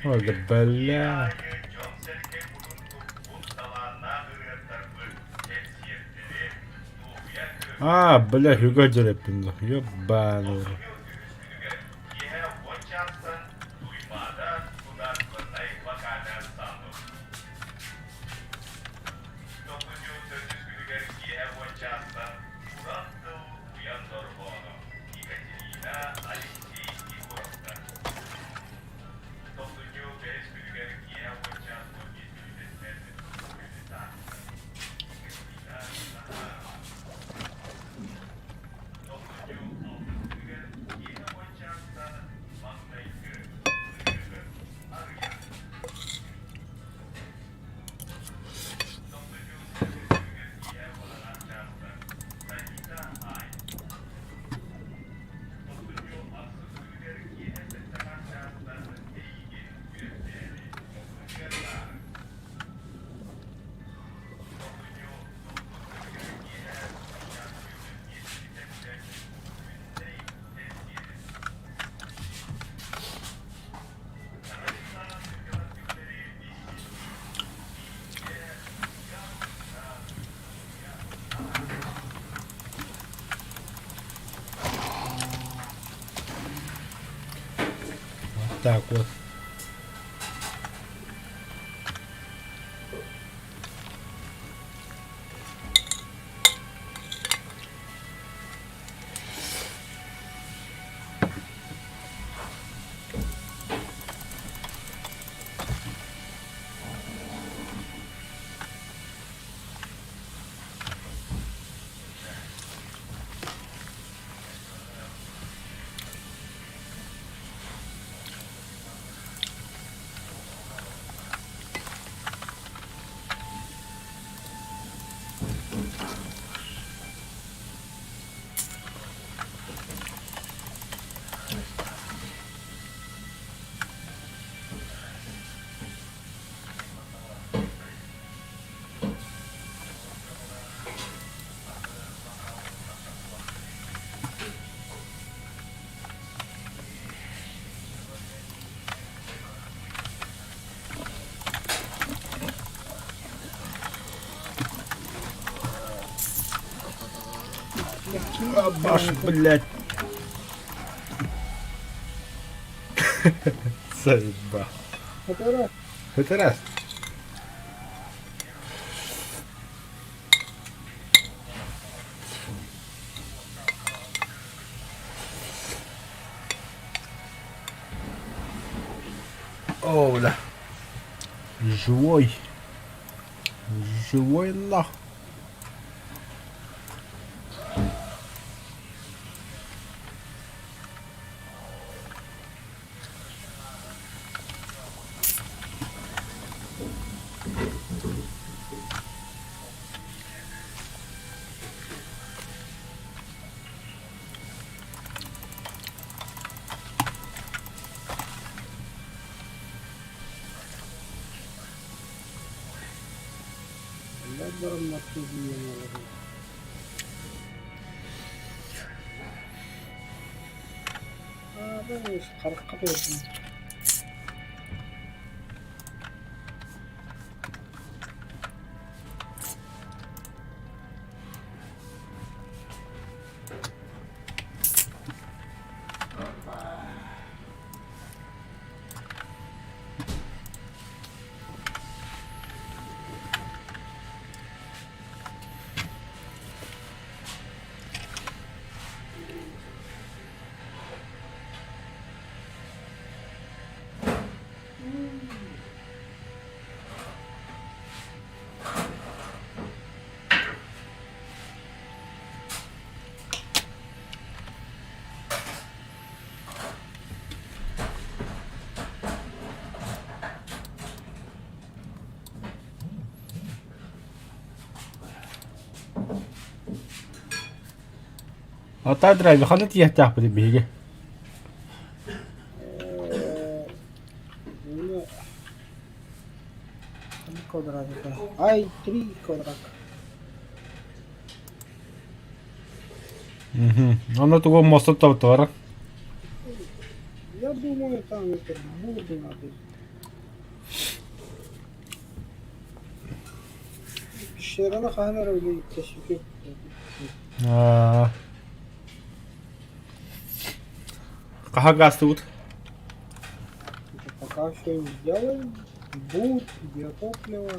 Ой, да бля. А, бля, Hugo дьэреппин да. Ёбаный. Вот так вот. Баш, блядь. Заебал. Это раз. Это раз. О, бля. Живой. Живой нах. Блядь, баран нахуй олорор. Аа, бу харахха түһэрдим. Ата драйв ханна тиийиэхтээхпит биһиги? Квадрат это. Ай, три квадрат. Онно тугу мосту топтулара? Я думаю, там это бурды надо. Пещераны хаһан эрэ били иккэсики Хаһан гаастыбыт? Пока все сделаем. Бур, биотопливо,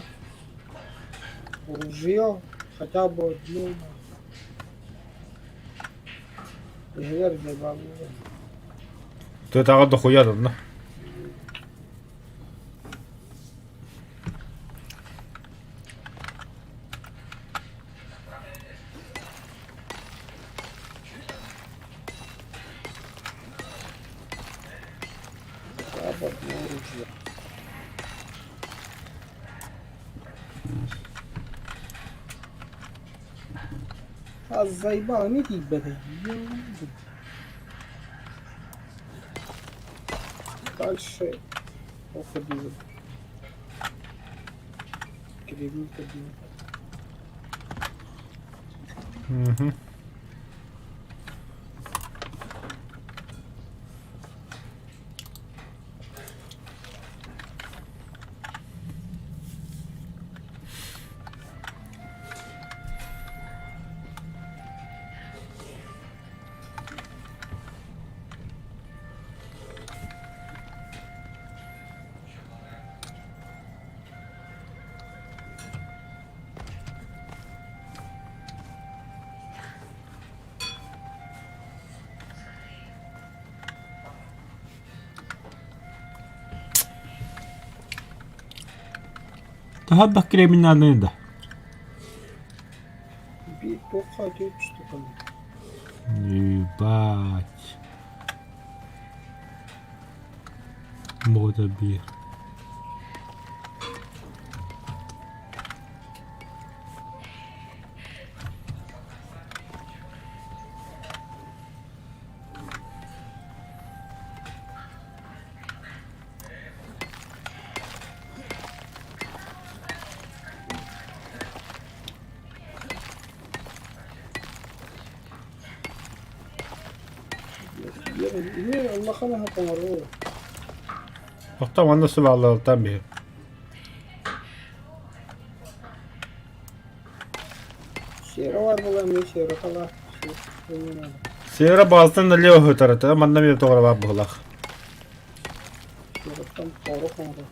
ружье, хотя бы одно. Иһигэр дьайбаабыт. Тыатааҕы дохуйа да Хотя бы одно ружье. А заебало, не тиийбэтэ. Дальше уходили. Кривенько было. Мгм. Таһа креминаны да. Биир туохха үтүө түстэ Ебать. Мода биир. Улахан аһа тоҥоруу. Охто манна сыбаалларыттан биһи. Сиэрэ баар буолан эмиэ сиэрэ хала. Не надо. Сера баалтан налево ыһытар манна эмиэ тоҕо эрэ баар быһыылаах. Сераттан порох оҥорор.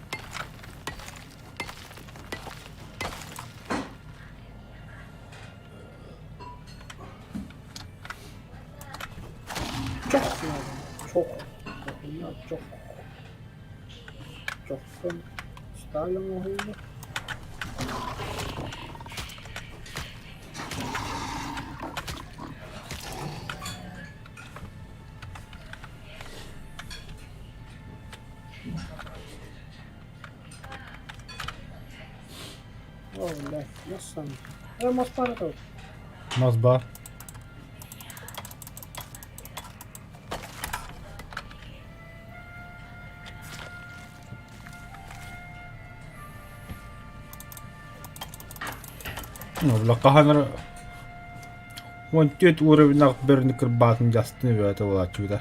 Чох надо. Чох. Хуйня, чох. Чохтон сталь оҥоһуллар. О, блядь, мас Мас баар этэ. Мас баар. Хаһан эрэ 14 уровеннаах бөрөнү кырбаатын дьастын эбээт буолааччыбыта.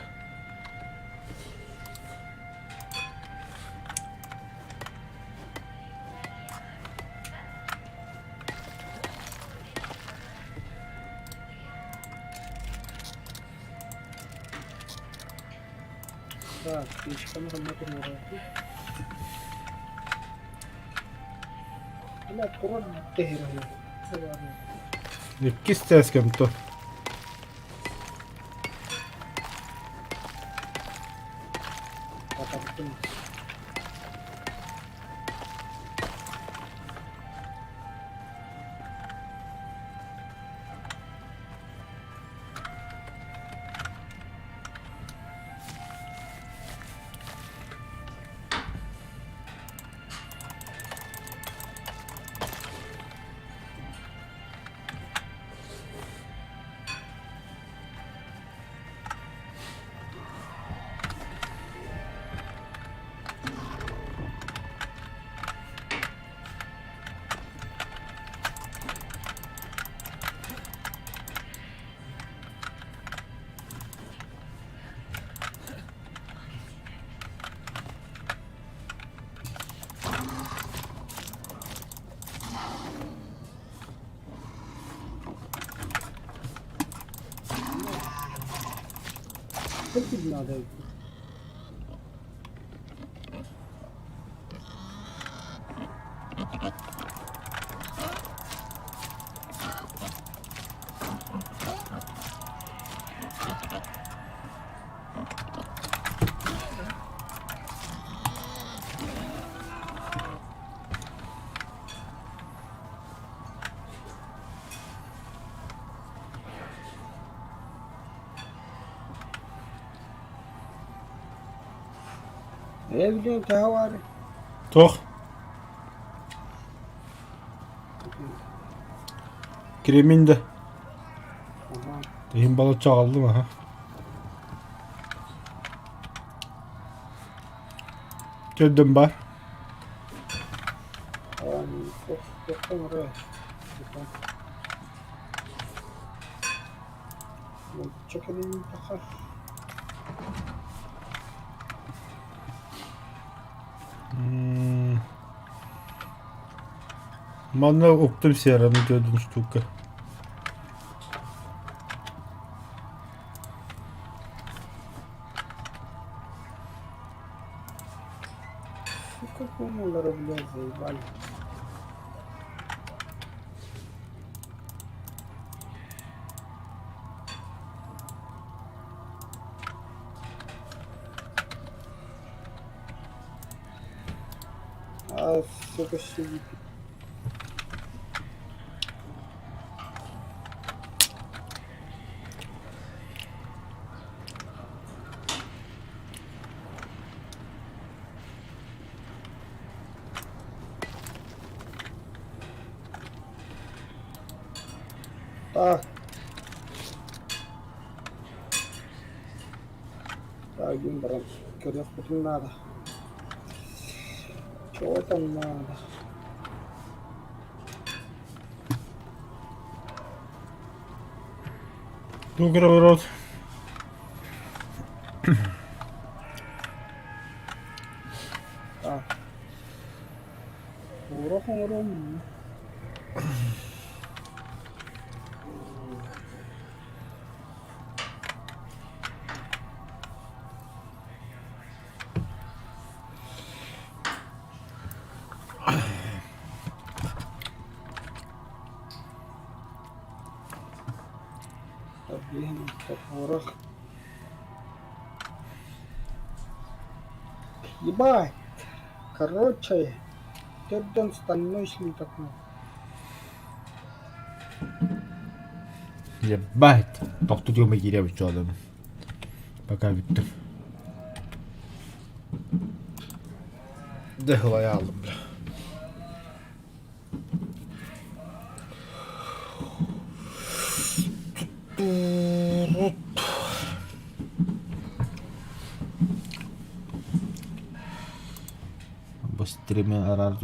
Так, печканы ханна туруораатый? Бля, турар дэһэр Иккис тээс көмтө. Батардым. Купить надо. Эбилиэн төһө баарый? Туох? Кремень да. Иһин балачча аҕаллым аха. Төрдүм бар. Манна уктум сераны төрдүн штука. Сука, по-моему, блядь, заебали. А, сука, сидит. Так. Так, диэн баран көрүөхпүтүн наада. Чего там надо? Тугра рот. Так. Уруок оҥоруом. Блин, топорах. Ебать! Короче, төрдөн стальной слиток. Ебать. Тохтуу киирэбит чуолым. Пока бүттүм. Дыхлай алдым, бля. Бу стриме араар.